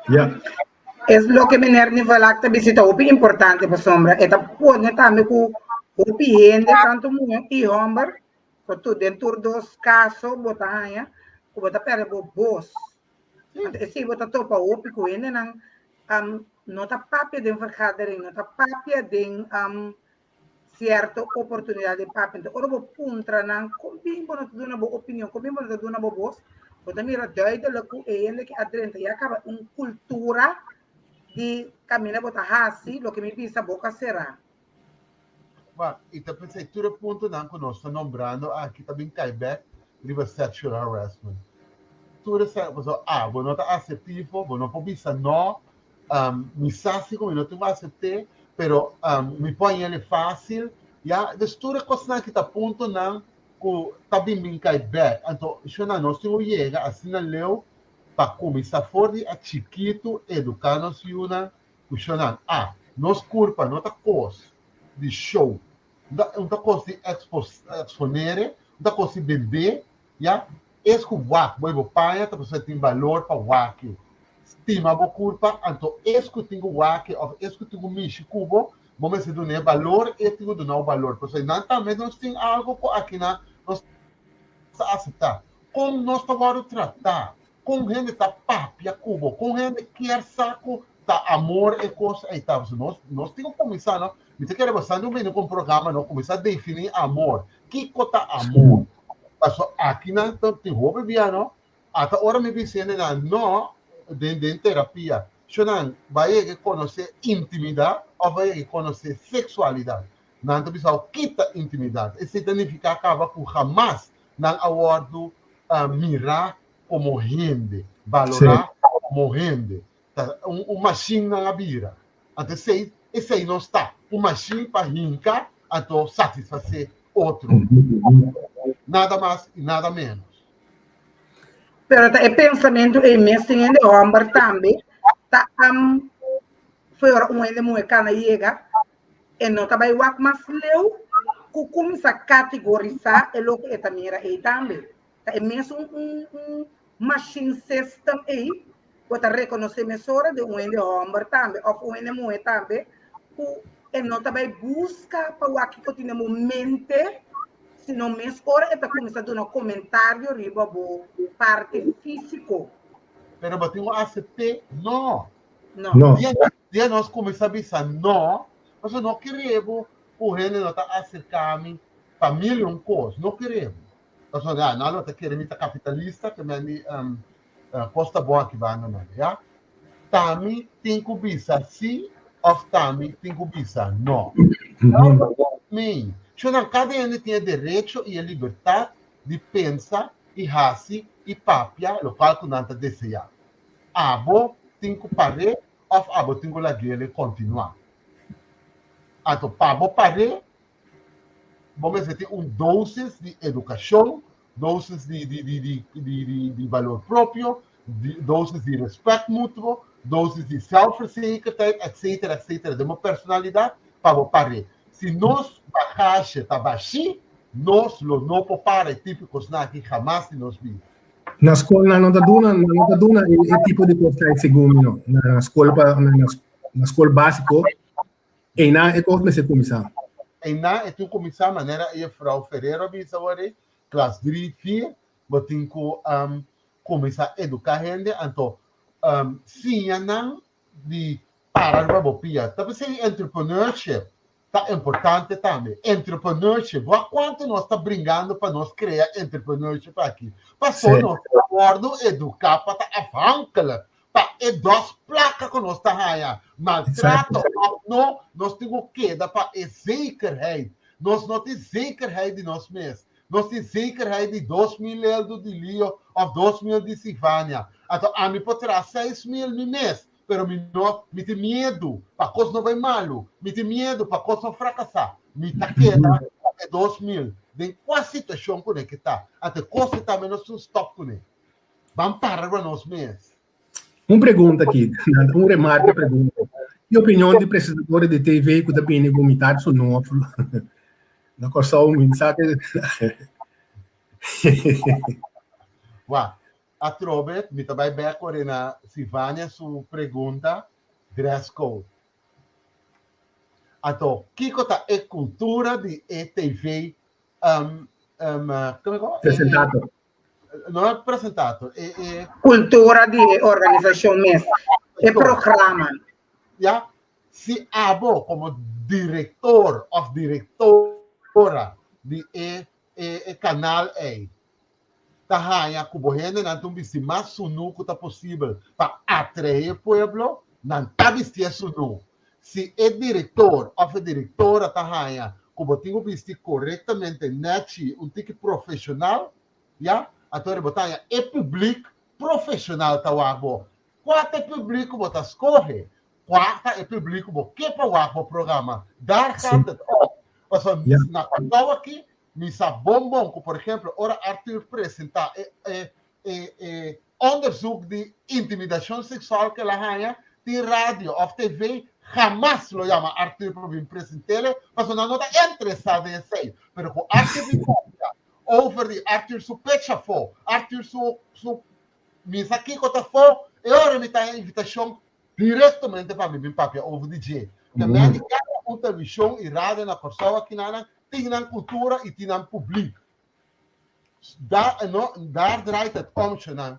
Ja. Es loke meneer Nivalak ta bisa ta hopi importante pasobra e ta pone tambe ku hopi hende, tantu muhé i hòmber, ku tur den tur dos kaso bo ta haña ku bo ta pèrdè bo bos. Anto esei bo ta topa hopi ku hendenan no ta papia den vergadering, no ta papia den sierto oportunidat di papia. Enton ora bo puntra nan kon bin bo no ta duna bo opinion, kon bin bo no ta duna bo bos, bo ta mira duidelijk ku e hende ki a drenta ya kaba un kultura di kaminda bo ta hasi loke mi bisa boka será. Ba, i ta pensa tur e puntonan ku nos ta nombrando aki ta bin kai bek riba sexual harassment. Tur e pasobra a bo no ta asertivo, bo no por bisa no, mi sa si ku mi no tin ku asept'é, pero mi por hañ'é fásil, ya. Dus tur e kosnan aki ta puntonan ku ta bin bin kai bek. Anto, shona, nos tin ku yega asina leu pa kuminsá for di a chikitu eduká nos yunan ku shona, a nos kurpa no ta kos di show, no ta kos di eksponere, no ta kos di bendé, ya. Es ku wak bo e bo paña ta pasobra tin balor pa wak-e. Stima bo kurpa, anto es ku tin ku wak-e òf es ku tin ku mishi ku bo, bo mester dun'é balor, e tin ku duna bo balor. Pasobra nan tambe nos tin algu ku akinan nos ta aseptá. Kon nos ta wòrdu tratá? Kon hende ta papia ku bo? Kon hende kier sa ku ta amor e kos ei ta? Pasobra nos nos tin ku kuminsá no. Mi ta kere bastante un bini ku un programa no kuminsá definí amor. Kiko ta amor? Pasobra akinan ta tin hopi bia no. Ata ora mi bisa hendenan no den den terapia. Shownan bai yega konosé intimidat òf bai yega konosé seksualidat? Nan ta bisa bo kita intimidat. Esei ta nifiká kaba ku hamas nan a wòrdu mirá komo hende, balorá komo hende. Ta un mashin nan a bira. Anto esei, esei nos ta, un mashin pa hinka anto satisfasé otro. Nada mas i nada ménos. Pero ta e pensamentu ei mes tin hende hòmber tambe ta fo'i ora un hende muhé kana yega e no ta bai wak mas leu ku kuminsá kategorisá e loke e ta mira ei tambe. Ta e mesun un un machine system ei ku ta rekonosé mesora di un hende hòmber tambe òf un hende muhé tambe ku e no ta bai buska pa wak kiko tin den bo mente, sino mes ora e ta kuminsá duna komentario riba bo parti físiko. Pero bo tin ku asept'é? No. No. No. Dia dia nos kuminsá bisa no, pasobra no kere bo ku hende no ta aserká mi pa mil i un kos. No kere bo. Pasobra nan lo ta kere mi ta kapitalista, ke men di kos ta bon aki banda nan, ya. Tami tin ku bisa si òf tami tin ku bisa no. Mi, shonnan kada hende tin e derecho i e libertat di pensa i hasi i papia lokual ku nan ta deseá. Abo tin ku par'é òf abo tin ku lag'é kontinuá. Anto pa bo par'é bo mester tin un dosis di edukashon, dosis di di di di di di di balor propio, di dosis di respèt mutuo, dosis di sèlfverzekerdheid, etsetera, etsetera, den bo personalidat pa bo par'é. Si nos bagashe ta bashí, nos lo no por para e tipo kosnan aki hamas den nos bida. Na skol nan no ta duna, nan no ta duna e e tipo di kos ei segun mi no. Na skol pa na na skol básiko Einan e kos mester kuminsá. Einan e tin kuminsá manera e juffrouw Ferrero a bisa awor ei, klas dri, vier, bo tin ku kuminsá eduká hende, anto siña nan di para riba bo pia. Ta p'esei entrepreneurship ta importante tambe. Entrepreneurship, bo a kuantu nos ta bringando pa nos krea entrepreneurship aki? Pasobra nos ta wòrdu eduká pa ta afhankelijk Pa e dos plaka ku nos ta haña, maltrato òf no, nos tin ku keda pa e zekerheid. Nos no tin zekerheid di nos mes. Nos tin zekerheid di 2000 eldo di Lio òf 2000 di Sivania. Anto ami por traha 6000 mi mes, pero mi no, mi tin miedu pa kos no bai malu, mi tin miedu pa kos no frakasá. Mi ta keda pa e 2000 den kua situashon ku ne ke ta. Anto e kos ei tambe nos tin stòp kuné. Ban para riba nos mes. Un pregunta aki, un remarke pregunta. E opinion di presentadores di TV ku ta bini ku mitad su no na Kòrsou mi sa ke Wa, atrobe mi ta bai bek ora na Sivania su pregunta, dress code. Anto, kiko ta e kultura di e TV um, um, come ko? Presentator. No e presentator, e, e Kultura di e organisashon mes, e programa. Ja, si abo komo direktor òf direktora di e e e kanal ei ta haña ku bo hendenan ta un bisti mas sunú ku ta posibel pa atraé e pueblo, nan ta bistié sunú. Si e direktor òf e direktora ta haña ku bo tin ku bisti korektamente nèchi, un tiki profeshonal, ya, anto bo ta haña e públik profeshonal ta wak bo. Kua ta e públik ku bo ta skohe? Kua ta e públik ku bo ke pa wak bo programa? Daar gaat het om. Pasobra na Kòrsou aki mi sa bon bon ku, por ehemplo, ora Arthur presentá e e e e onderzoek di intimidashon seksual ku el a haña, tin radio òf TV hamas lo yama Arthur pa bin present'é, pasobra nan no ta interesá den esei. Pero ku Arthur bin papia over di Arthur su pecha afó, Arthur su su mi sa kiko ta afó, e ora mi ta haña invitashon direktamente pa mi bin papia over di dje. Ke men di kada un televishon i radio na Kòrsou akinanan tin nan kultura i tin nan publiek. Daar, no, daar draait het om, Shannon.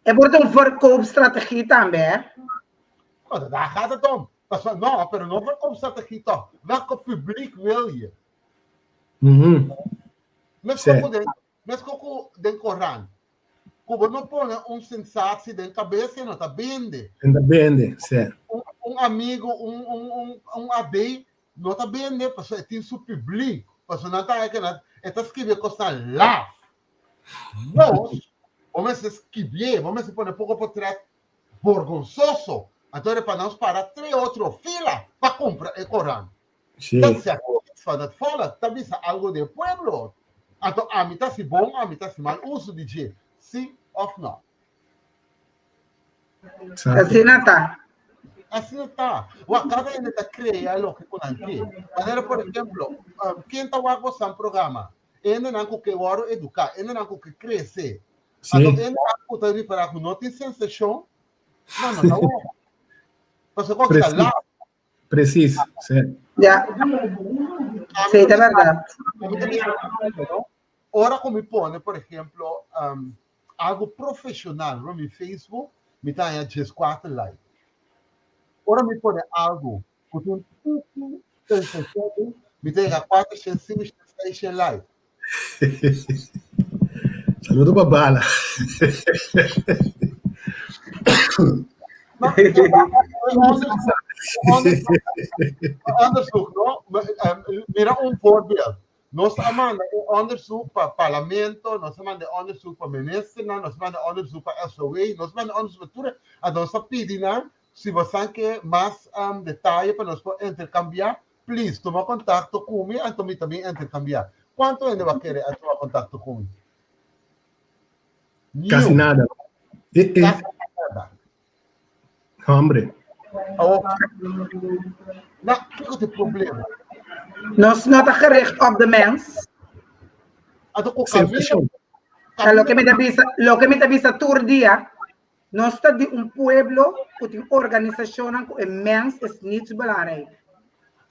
E por ta un verkoopstrategie tambe, hè? Maar daar gaat het om. Pas, no, pero no verkoopstrategie toch. Welke publiek wil je? Mesco cu den Koran. Ku bo no pone un sensatie den kabes, e no ta bende. E no ta bende, sí. Un amigo, un, un, un, un AB no ta bende, pasobra e tin su publiek. Pasobra nan ta ke nan, e ta skibi e kosnan laf. Nos, bo mester skibié, bo mester pone poko potret borgonsoso. Anto pa nos para tres otro fila pa kumpra e koran. Sí. Dat zegt iets van het volk. Ta bisa algo den pueblo. Anto ami ta hasi bon, ami ta hasi mal uso di dje. Sí of no? Exacto. Asina ta. Asina ta. Wak, kada hende ta krea loke ku nan ke. Manera, por ehemplo, um, ken ta wak bosan programa? Hendenan ku ke wòrdu eduká, hendenan ku ke krese. Sí. Anto hendenan ku ta ripará ku no tin sensashon, no, no ta wak. Pasobra ku ta Precies. laf. Precies, sí. Ja. Sí, ta bèrdat. Ora ku mi pone, por ehemplo, um, algo profesional riba mi Facebook, mi ta haña 14 like. Ora mi pone algo ku tin un tiki sensashon, mi ta yega 400, 500, 600 like. Saludo pa Bala. Onderzoek, no? Mira un voorbeeld. Nos a manda un onderzoek pa parlamento, nos a manda onderzoek pa ministernan, nos a manda onderzoek pa SOA, nos a manda onderzoek pa tur. Anto nos a pidi nan, si bosan ke mas detaye pa nos por interkambiá, Please, tuma kontakto ku mi, anto mi ta bin interkambiá. Kuantu hende bo a kere a tuma kontakto ku mi? Kasi Niun. nada. Eh, eh. Kasi nada. Hombre. Awor, na, kiko ta e problema? Nos no ta gericht op de mens. Anto ku kaminda, Sensashon. Ta loke kaminda mi ta bisa, loke mi ta bisa tur dia, Nos ta di un pueblo ku tin organisashonnan ku e mens is niets belangrijk.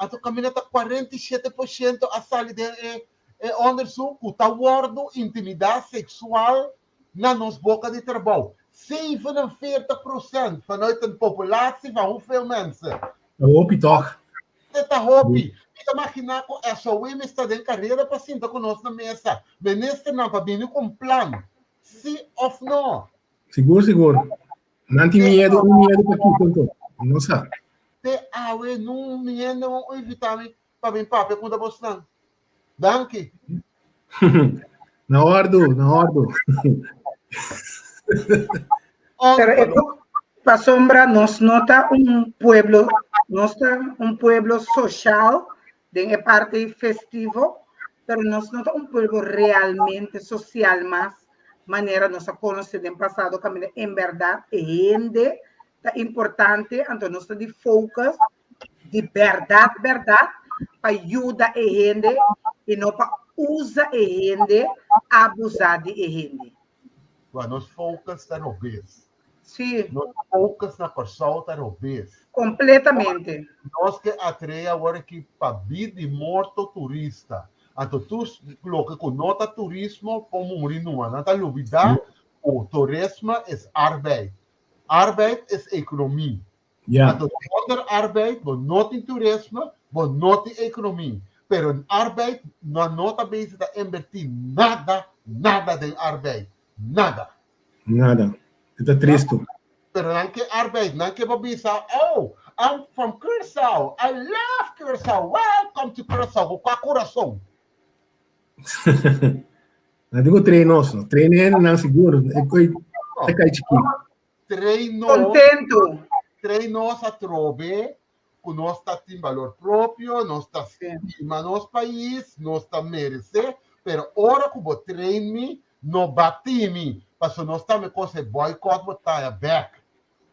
Anto kaminda ta 47% a sali den e e onderzoek ku ta wòrdu intimidá seksual na nos boka di trabou. 47% vanuit een populatie van hoeveel mensen? Ta hopi tòg. E ta hopi. Mi ta maginá ku SOE mester ta den karera pa sinta ku nos na mesa. Ministernan pa bini ku un plan. Sí òf no? Sigur, sigur. Nan tin miedu, un miedu pa kiko anto? No sa. Te awe nun mi hende un invita mi pa bin papia ku ta bosnan. Danki. Na ordu, na ordu. Pero e pasobra nos no ta un pueblo, nos ta un pueblo social den e parti festivo, pero nos no ta un pueblo realmente social mas manera nos a conoce den pasado caminda en berdad e hende ta importante, anto nos ta di focus di bèrdat bèrdat pa yuda e hende i no pa usa e hende, abusá di e hende. Wa nos focus ta robes. Sí. Nos focus na Kòrsou ta robes. Kompletamente. Nos ke atraé awor aki pa bid di morto turista. Anto tur loke ku no ta turismo por muri numa. Nan ta lubidá ku toerisme is arbeid. Arbeid is ekonomie. Ja. Anto zonder arbeid bo no tin turisme, bo no tin ekonomie. Pero arbeid nan no ta bezig ta invertí nada, nada den arbeid. Nada. Nada. E ta tristu. Pero nan ke arbeid, nan ke bo bisa, oh, I'm from Curaçao, I love Curaçao, welcome to Curaçao, ku kua kurason? Nan tin ku train nos, no. Train hendenan sigur, e koi ta kai chikí. Train nos. Kontentu. Train nos atrobe ku nos ta tin balor propio, nos ta stima nos pais, nos ta meresé, pero ora ku bo train mi, no bati mi, pasobra nos tambe kos e boycott bo ta bèk.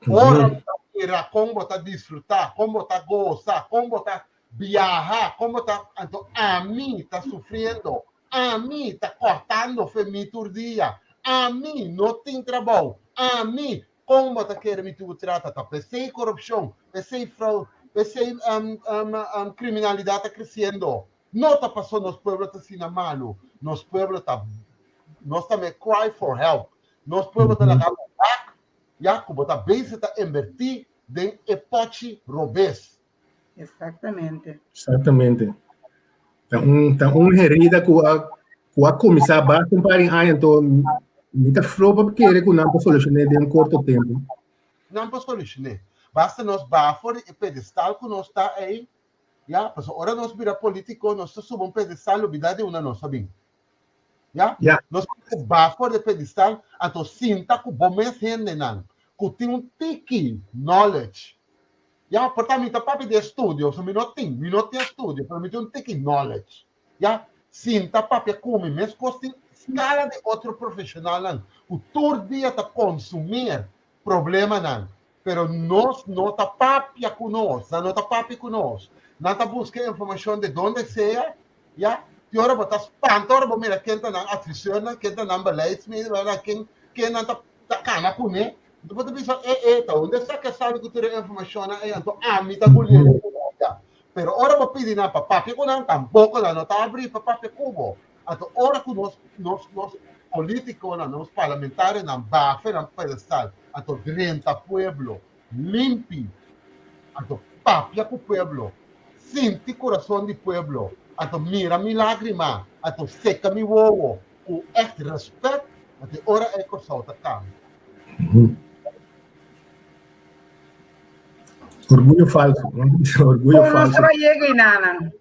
Ora bo ta mira kon bo ta disfrutá, kon bo ta gosa, kon bo ta biaha, kon bo ta, anto ami ta sufriendo, ami ta kòrtando fe mi tur dia, ami no tin trabou, ami kon bo ta kere mi tur trata, ta p'esei korupshon, p'esei fraude, p'esei kriminalidat ta kresiendo. No ta paso nos pueblo ta asina malu, nos pueblo ta, nos ta me cry for help, nos pueblo ta laga bo wak ya ku bo ta bezig ta invertí den e pòchi robes. Exactamente. Exactamente. Ta un, ta un herida ku a, ku a kuminsá basta un par di aña, anto mi ta flo pa kere ku nan por solushoné den un korto tempu. Nan por solushoné. Basta nos baha for di e pedestal ku nos ta ei, ya, pasobra ora nos bira polítiko nos ta suba un pedestal lubidá di unda nos a bin. Ya? Ya. Nos tin ku baha for di e pedestal, anto sinta ku bo mes hendenan ku tin un tiki knowledge. Ya, por ta mi ta papia di estudio, so mi no tin, mi no tin estudio, pero mi tin un tiki knowledge. Ya, sinta papia ku mi, meskos tin skala di otro profeshonalnan ku tur dia ta konsumir problemanan, pero nos no ta papia ku nos, nan no ta papia ku nos. Nan ta buska informashon de donde sea, ya, tin ora bo ta spanta ora bo mira ken ta nan adviseurnan, ken ta nan beleidsmedewerkernan, ken ken nan ta ta kana kuné. Anto bo ta bisa, e e, ta unda esaki a sali ku tur e informashonnan ei? Anto ami ta guliendo ku nan. Pero ora bo pidi nan pa papia ku nan, tampoko nan no ta abri pa papia ku bo. Anto ora ku nos nos nos politikonan, nos parlamentarionan bafe nan pedestal, anto drenta pueblo limpi, anto papia ku pueblo, sinti kurason di pueblo, anto mira mi lágrima, anto seka mi wowo ku ègt rèspèt, anto e ora ei Kòrsou ta kambia. Orguyo falso. Orguyo Kon nos falso. ta bai yega einanan?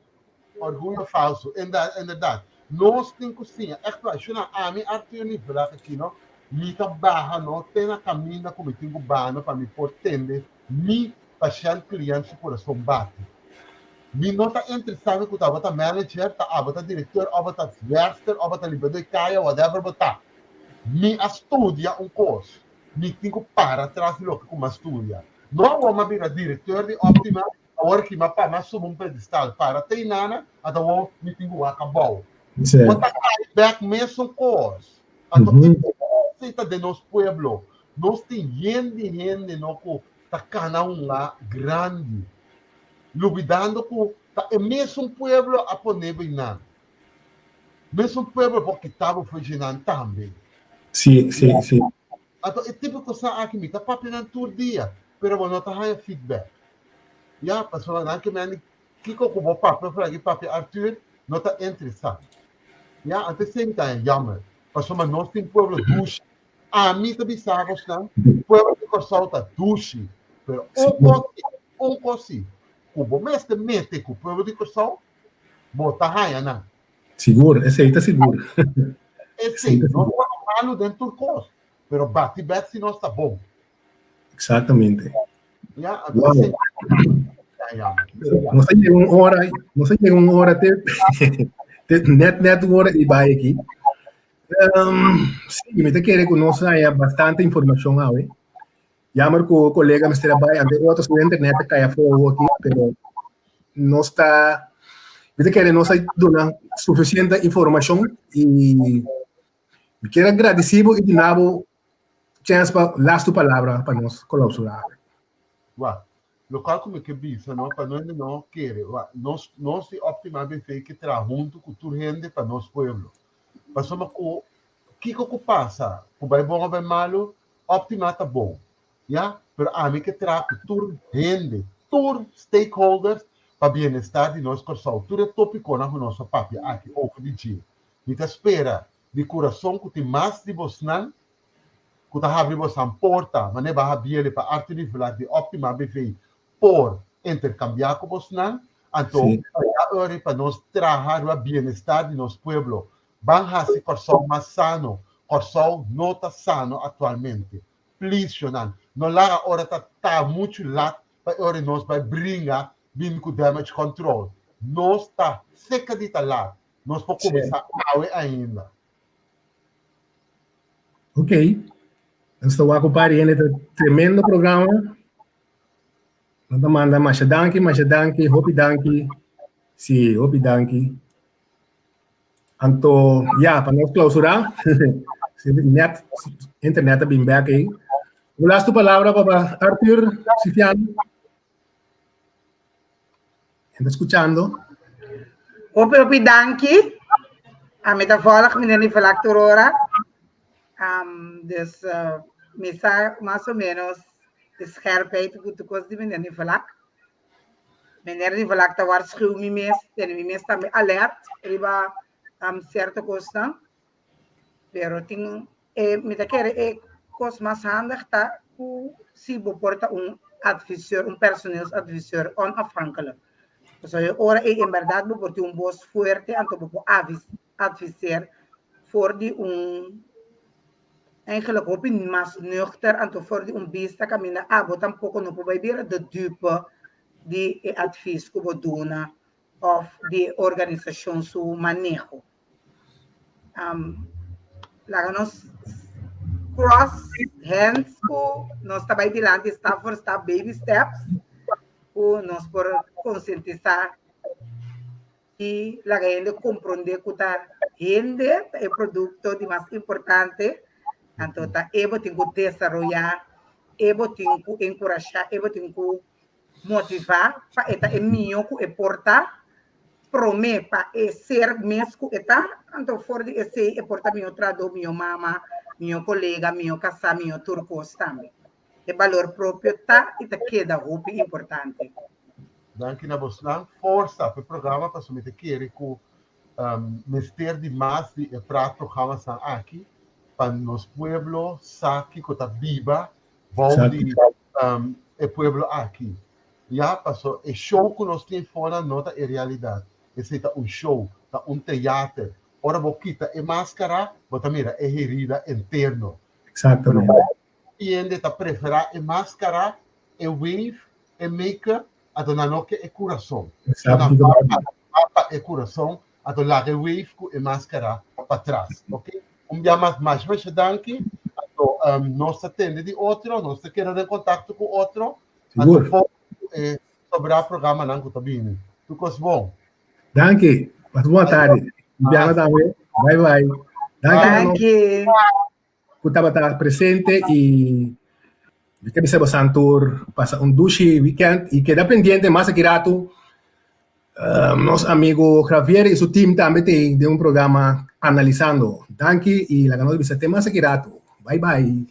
Orguyo falso. Inderdaad. Nos tin ku siña. Echt waar. Shuna, ami Arthur Nivelak aki no, mi ta baha no te na kaminda ku mi tin ku baha no pa mi por tende mi pashènt kliènt su kurason bati. Mi no ta interesá mi ku ta abo ta manager, ta abo ta direktor, abo ta zwerfster, abo ta limpiadó di kaya, whatever bo ta. Mi a studia un kos. Mi tin ku para tras di loke ku mi a studia. No awor mi a bira direktor di Optima, Awor ki m'a pa m'a subi un pedestal para te inana, ata awor mi tin ku wak abou. Sí. Bo ta kai bek mesun kos. Anto Mhm. e kos ta den nos pueblo. Nos tin yen di hende no ku ta kana un la grandi, lubidando ku ta e mesun pueblo a pone bo einan. Mesun pueblo por kita bo for dje nan tambe. Sí, sí, sí. Anto e tipo kosnan aki mi ta papia nan tur dia, pero bo no ta haña feedback. Ya, pasobra nan ke mende kiko ku bo papia for aki papia Arthur no ta interesá. Ya, anto esei mi ta haña jammer, pasobra nos tin pueblo dushi. Ami ta bisa bosnan, pueblo di Kòrsou ta dushi, pero un kos si, un kos si, ku bo mester mete ku pueblo di Kòrsou, bo ta haña nan. Sigur, esei ta sigur. Esei, nos ta malu den tur kos, pero bati bèk si nos ta bon. Exactamente. Ya, Wow. esei ta jammer. Nos a yega un ora, nos a yega un ora te, te net net un ora i bai aki. Um, sí, mi ta kere ku nos haya bastante informashon awe. Jammer ku kolega mester a bai, ante otro su internet a kai afó aki, pero nos ta mi ta kere nos a duna sufisiente informashon i mi kier a gradisí bo i duna bo chèns pa lastu palabra pa nos klausurá. Wak, lokual ku mi ke bisa no, pa no hende no kere, wak, nos nos di Optima BV ke traha huntu ku tur hende pa nos pueblo. Pasobra ku kiko ku pasa, ku bai bon o bai malu, Optima ta bon, ya, pero ami ke traha ku tur hende, tur stakeholders pa bienestar di nos Kòrsou. Tur e topikonan ku nos a papia aki over di dje. Mi ta spera di kurason ku tin mas di bosnan ku ta habri bosan porta manera bo a habiele pa Arthur Nivelat di Optima BV por interkambiá ku bosnan. Anto ya ora pa nos traha riba bienestar di nos pueblo. Ban hasi Kòrsou mas sano. Kòrsou no ta sano aktualmente. Please shonnan, no laga ora ta ta muchu lat pa e ora nos bai bringa bini ku damage control. Nos ta seka di ta lat. Nos por kuminsá awe ainda. Ok. Nos ta wak un par di hende ta tremendo programa. Nos ta manda masha danki, masha danki, hopi danki. Sí, hopi danki. Anto, ya, pa nos clausura, net, internet a bin back ahí. Un laatste palabra, papa Arthur Sifiano. Está escuchando? Hopi, hopi, danki. A mi ta volg meneer Nivelak tur ora. Dus mi sa mas o menos de scherpheid ku kos di meneer Nivelak. Meneer Nivelak ta waarschuw mi mes, tene mi mes tambe alert riba sierto kosnan. Pero tin mi ta kere e kos mas handig ta ku si bo por ta un adviseur, un personeelsadviseur onafhankelijk. So, ora e en bèrdat bo por tin un bos fuerte, anto bo por adviseer for di un eigenlijk hopi mas nuchter, anto for di un bista kaminda abo tampoko no por bai bira de dupe di e advies ku bo duna of di organisashon su maneho. Laga nos cross hands ku nos ta bai dilanti stap voor stap, baby steps, ku nos por konsientisá i laga hende komprondé ku ta hende ta e produkto di mas importante, anto ta e bo tin ku desaroyá, e bo tin ku enkurashá, e bo tin ku motivá pa e ta e mihó ku e por ta, promé pa e ser mes ku e ta, anto for di esei e por ta mihó trahadó, mihó mama, mihó kolega, mihó kasá, mihó tur kos tambe. E balor propio ta i ta keda hopi importante. Danki na bosnan. Forsa pa e programa pasobra mi ta kere ku mester di mas di e praatprogrammanan aki pa nos pueblo sa kiko ta biba bou di e pueblo aki. Ya, paso e show ku nos tin fora no ta e realidat. Esei ta un show, ta un teater. Ora bo kita e maskara, bo ta mira e herida interno. Exactamente. Hende ta preferá e maskara, e wave, e make-up, anto nan no ke e kurason. Exacto. Pa e kurason, anto laga e wave ku e maskara patras. Ok? Un bia mas, masha masha danki. Anto nos ta tende di otro, nos ta keda den kontakto ku otro. Sigur. Anto e sobrá programanan ku ta bini. Tur kos bon. Danki. Pasa bon tardi. Bianca tambe. Bye bye. Danki na nos Danki. ku tabata presente i mi ta bisa bosan tur pasa un dushi weekend i keda pendiente mas aki ratu nos amigo Javier i su team tambe tin den un programa analisando. Danki i laga nos bisa te mas aki ratu. Bye bye.